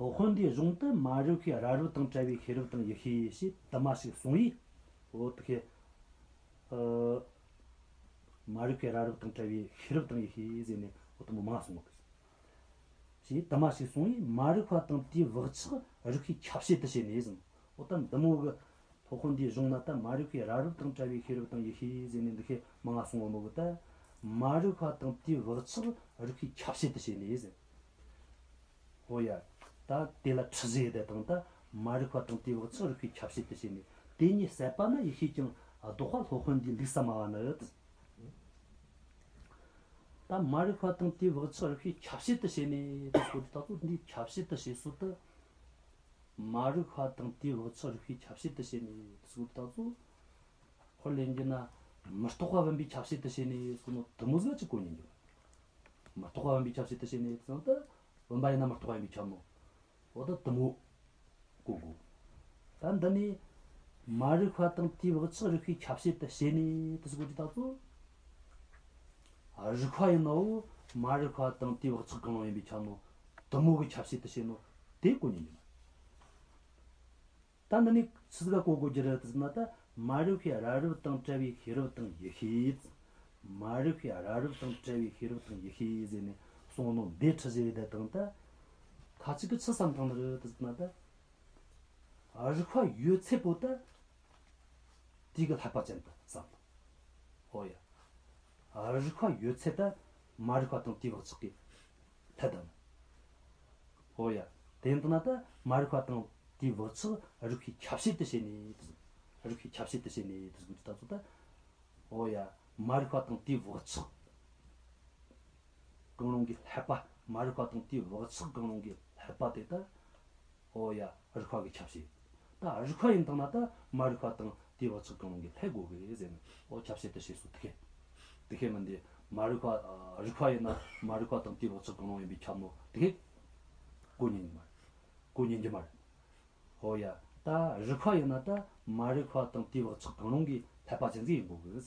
སློབ་དཔོན་འདིའི་གཞུང་དུ་མ་རིག་པའི་རབ་རིབ་དང་བྲལ་བའི་ཤེས་རབ་དང་ཡེ་ཤེས་ཞེས་དུ་མ་ཞིག་གསུངས་པས། འོ་དེ་ཁེ། ཨ། མ་རིག་པའི་རབ་རིབ་དང་བྲལ་བའི་ཤེས་རབ་དང་ཡེ་ཤེས་ཟེར་ནས་འོ་དེ་མོ་མང་གསུངས་པ་ཞེས་དུ་མ་ཞིག་གསུངས་པས། མ་རིག་པ་དང་དེའི་བག་ཆགས་རིག་པས་ཁྱབ་བྱེད་དུ་བྱས་ནས་ཟེར། འོ་ད་འདི་མོ་གི་སློབ་དཔོན་འདིའི་གཞུང་ན་ད་མ་རིག་པའི་རབ་རིབ་དང་བྲལ་བའི་ཤེས་རབ་དང་ཡེ་ཤེས་ཟེར་ནས་འདི་ཁེ་མང་ང་གསུང་བ་མོ་གི་ད། མ་རིག་པ་དང་དེའི་བག་ཆགས་རིག་པས་ཁྱབ་བྱེད་དུ་བྱས་ནས་ཟེར། ཧོ་ཡ། ད་དེ་ལ་འཁྲུལ་བྱེད་དེ་དང་ད་མ་རིག་པ་དང་དེའི་བག་ཆགས་རིག་པས་ཁྱབ་བྱེད་དུ་བྱས་ནས་དེ་གཉིས་ཟད་པ་ན་ཡེ་ཤེས་ཀྱང་ལྡོག་པ་སློབ་དཔོན་འདིའི་ལུགས་སུ་སྨྲ་བ་ནི། ད་མ་རིག་པ་དང་དེའི་བག་ཆགས་རིག་པས་ཁྱབ་བྱེད་དུ་བྱས་ནས་དེ་སྐོར་དེ་ད་ཚོ་འདིའི་ཁྱབ་བྱེད་དུ་བྱས་སྲོལ་དུ། མ་རིག་པ་དང་དེའི་བག་ཆགས་རིག་པས་ཁྱབ་བྱེད་དུ་བྱས་ནས་ཟེར་ད་ཚོ། ཁོ་ལན་རྒྱུ་ན་མི་རྟོག་པ་བུམ་པས་ཁྱབ་བྱེད་དུ་བྱས་ནས་ཟེར་ནོ་དེ་མོ་ཟིག་ཅིག་གོ་ཉན་རྒྱུ། མི་རྟོག་པ་བུམ་པས་ཁྱབ་བྱེད་དུ་བྱས་ནས་ཟེར་ན་ད་བུམ་པ་ཡིན་ན་མི་རྟོག་པ་ཡིན་པས་ཁྱབ་ནོ། འོ་ད་དེ་མོ་གོ་དགོས། ད་འདི་ནས་ མ་རིག་པ་དང་དེའི་བག་ཆགས་རིག་པའི་ཁྱབ་བྱེད་དུ་བྱས་ནས་དུ་ཟེར་གོ་རྒྱུ་ད་ཚོ། རིག་པ་ཡིན་ནོ། མ་རིག་པ་དང་དེའི་བག་ཆགས་གང་རུང་ཡིན་པས་ཁྱབ་ནོ། དུ་མོ་གི་ཁྱབ་བྱེད་དུ་བྱས་ནོ། དེ་གོ་ཉན་རྒྱུ་མ་རེད། ད་འདི་ནས་ཆི་ཟིག་ག་གོ་དགོས་རྒྱུ་རེད་ཟེར་ན། ད་མ་རིག་པའི་རབ་རིབ་དང་བྲལ་བའི་ཤེས་རབ་དང་ཡིད་ཤེས། མ་རིག་པའི་རབ་རིབ་དང་བྲལ་བའི་ཤེས་རབ་དང་ཡིད་ཤེས་ཟེར་ནས་གསུངས་ནོ་འདི་ཁྲི་བཞི་ཡི་དེ་དང་ད། ཁ་ཅིག་གི་ཆི་བསམ་བཏང་ནི་རེད་ཟེར་ན། ད་རིག་པ་ཡོད་ཚད་པོ་ད་དེ་གི་བསླད་པ་ཅན་དུ་བསམ་དང་། ཨོ་ཡ། རིག་པ་ཡོད་ཚད་ད་མ་རིག་པ་དང་དེའི་བག་ཆགས་ཀྱིས་བསླད་དང་། ཨོ་ཡ། དེ་ཡིན་དུས་ན་ད་མ་རིག་པ་དང་དེའི་བག་ཆགས་རིག་པའི་ཁྱབ་བྱེད་དུ་བྱས་ནས། རིག་པའི་ཁྱབ་བྱེད་དུ་བྱས་ནས་དུ་ཟེར་གོ་རྒྱུ་ད་ཚོ་ད། ཨོ་ཡ། མ་རིག་པ་དང་དེའི་བག་ཆགས་གང་རུང་གི་བསླད་པ། མ་རིག་པ་དང་དེའི་བག་ཆགས་གང་རུང་གི་བསླད་པ་དེ་ད། ཨོ་ཡ། རིག་པ་གི་ཁྱབ་བྱེད། ད་རིག་པ་ཡིན་དང་ན་ད་མ་རིག་པ་དང་དེའི་བག་ཆགས་གང་རུང་གི་བསླད་དགོས་གི་ཟེར་ནས། ཨོ་ཁྱབ་བྱེད་དུ་བྱས་སོ་དེ་གི། དེ་གི་མིན་དེ་མ་རིག་པ། རིག་པ་ཡིན་ན་མ་རིག་པ་དང་དེའི་བག་ཆགས་གང་རུང་ཡིན་པས་ཁྱབ་ནོ་དེ་གི་གོ་ཉན་རྒྱུ་མ་རེད། གོ་ཉན་རྒྱུ་མ་རེད། ཨོ་ཡ། ད་རིག་པ་ཡིན་ན་ད་མ་རིག་པ་དང་དེའི་བག་ཆགས་གང་རུང་གི་བསླད་པ་ཅན་ཟིག་ཡིན་དགོས་གི།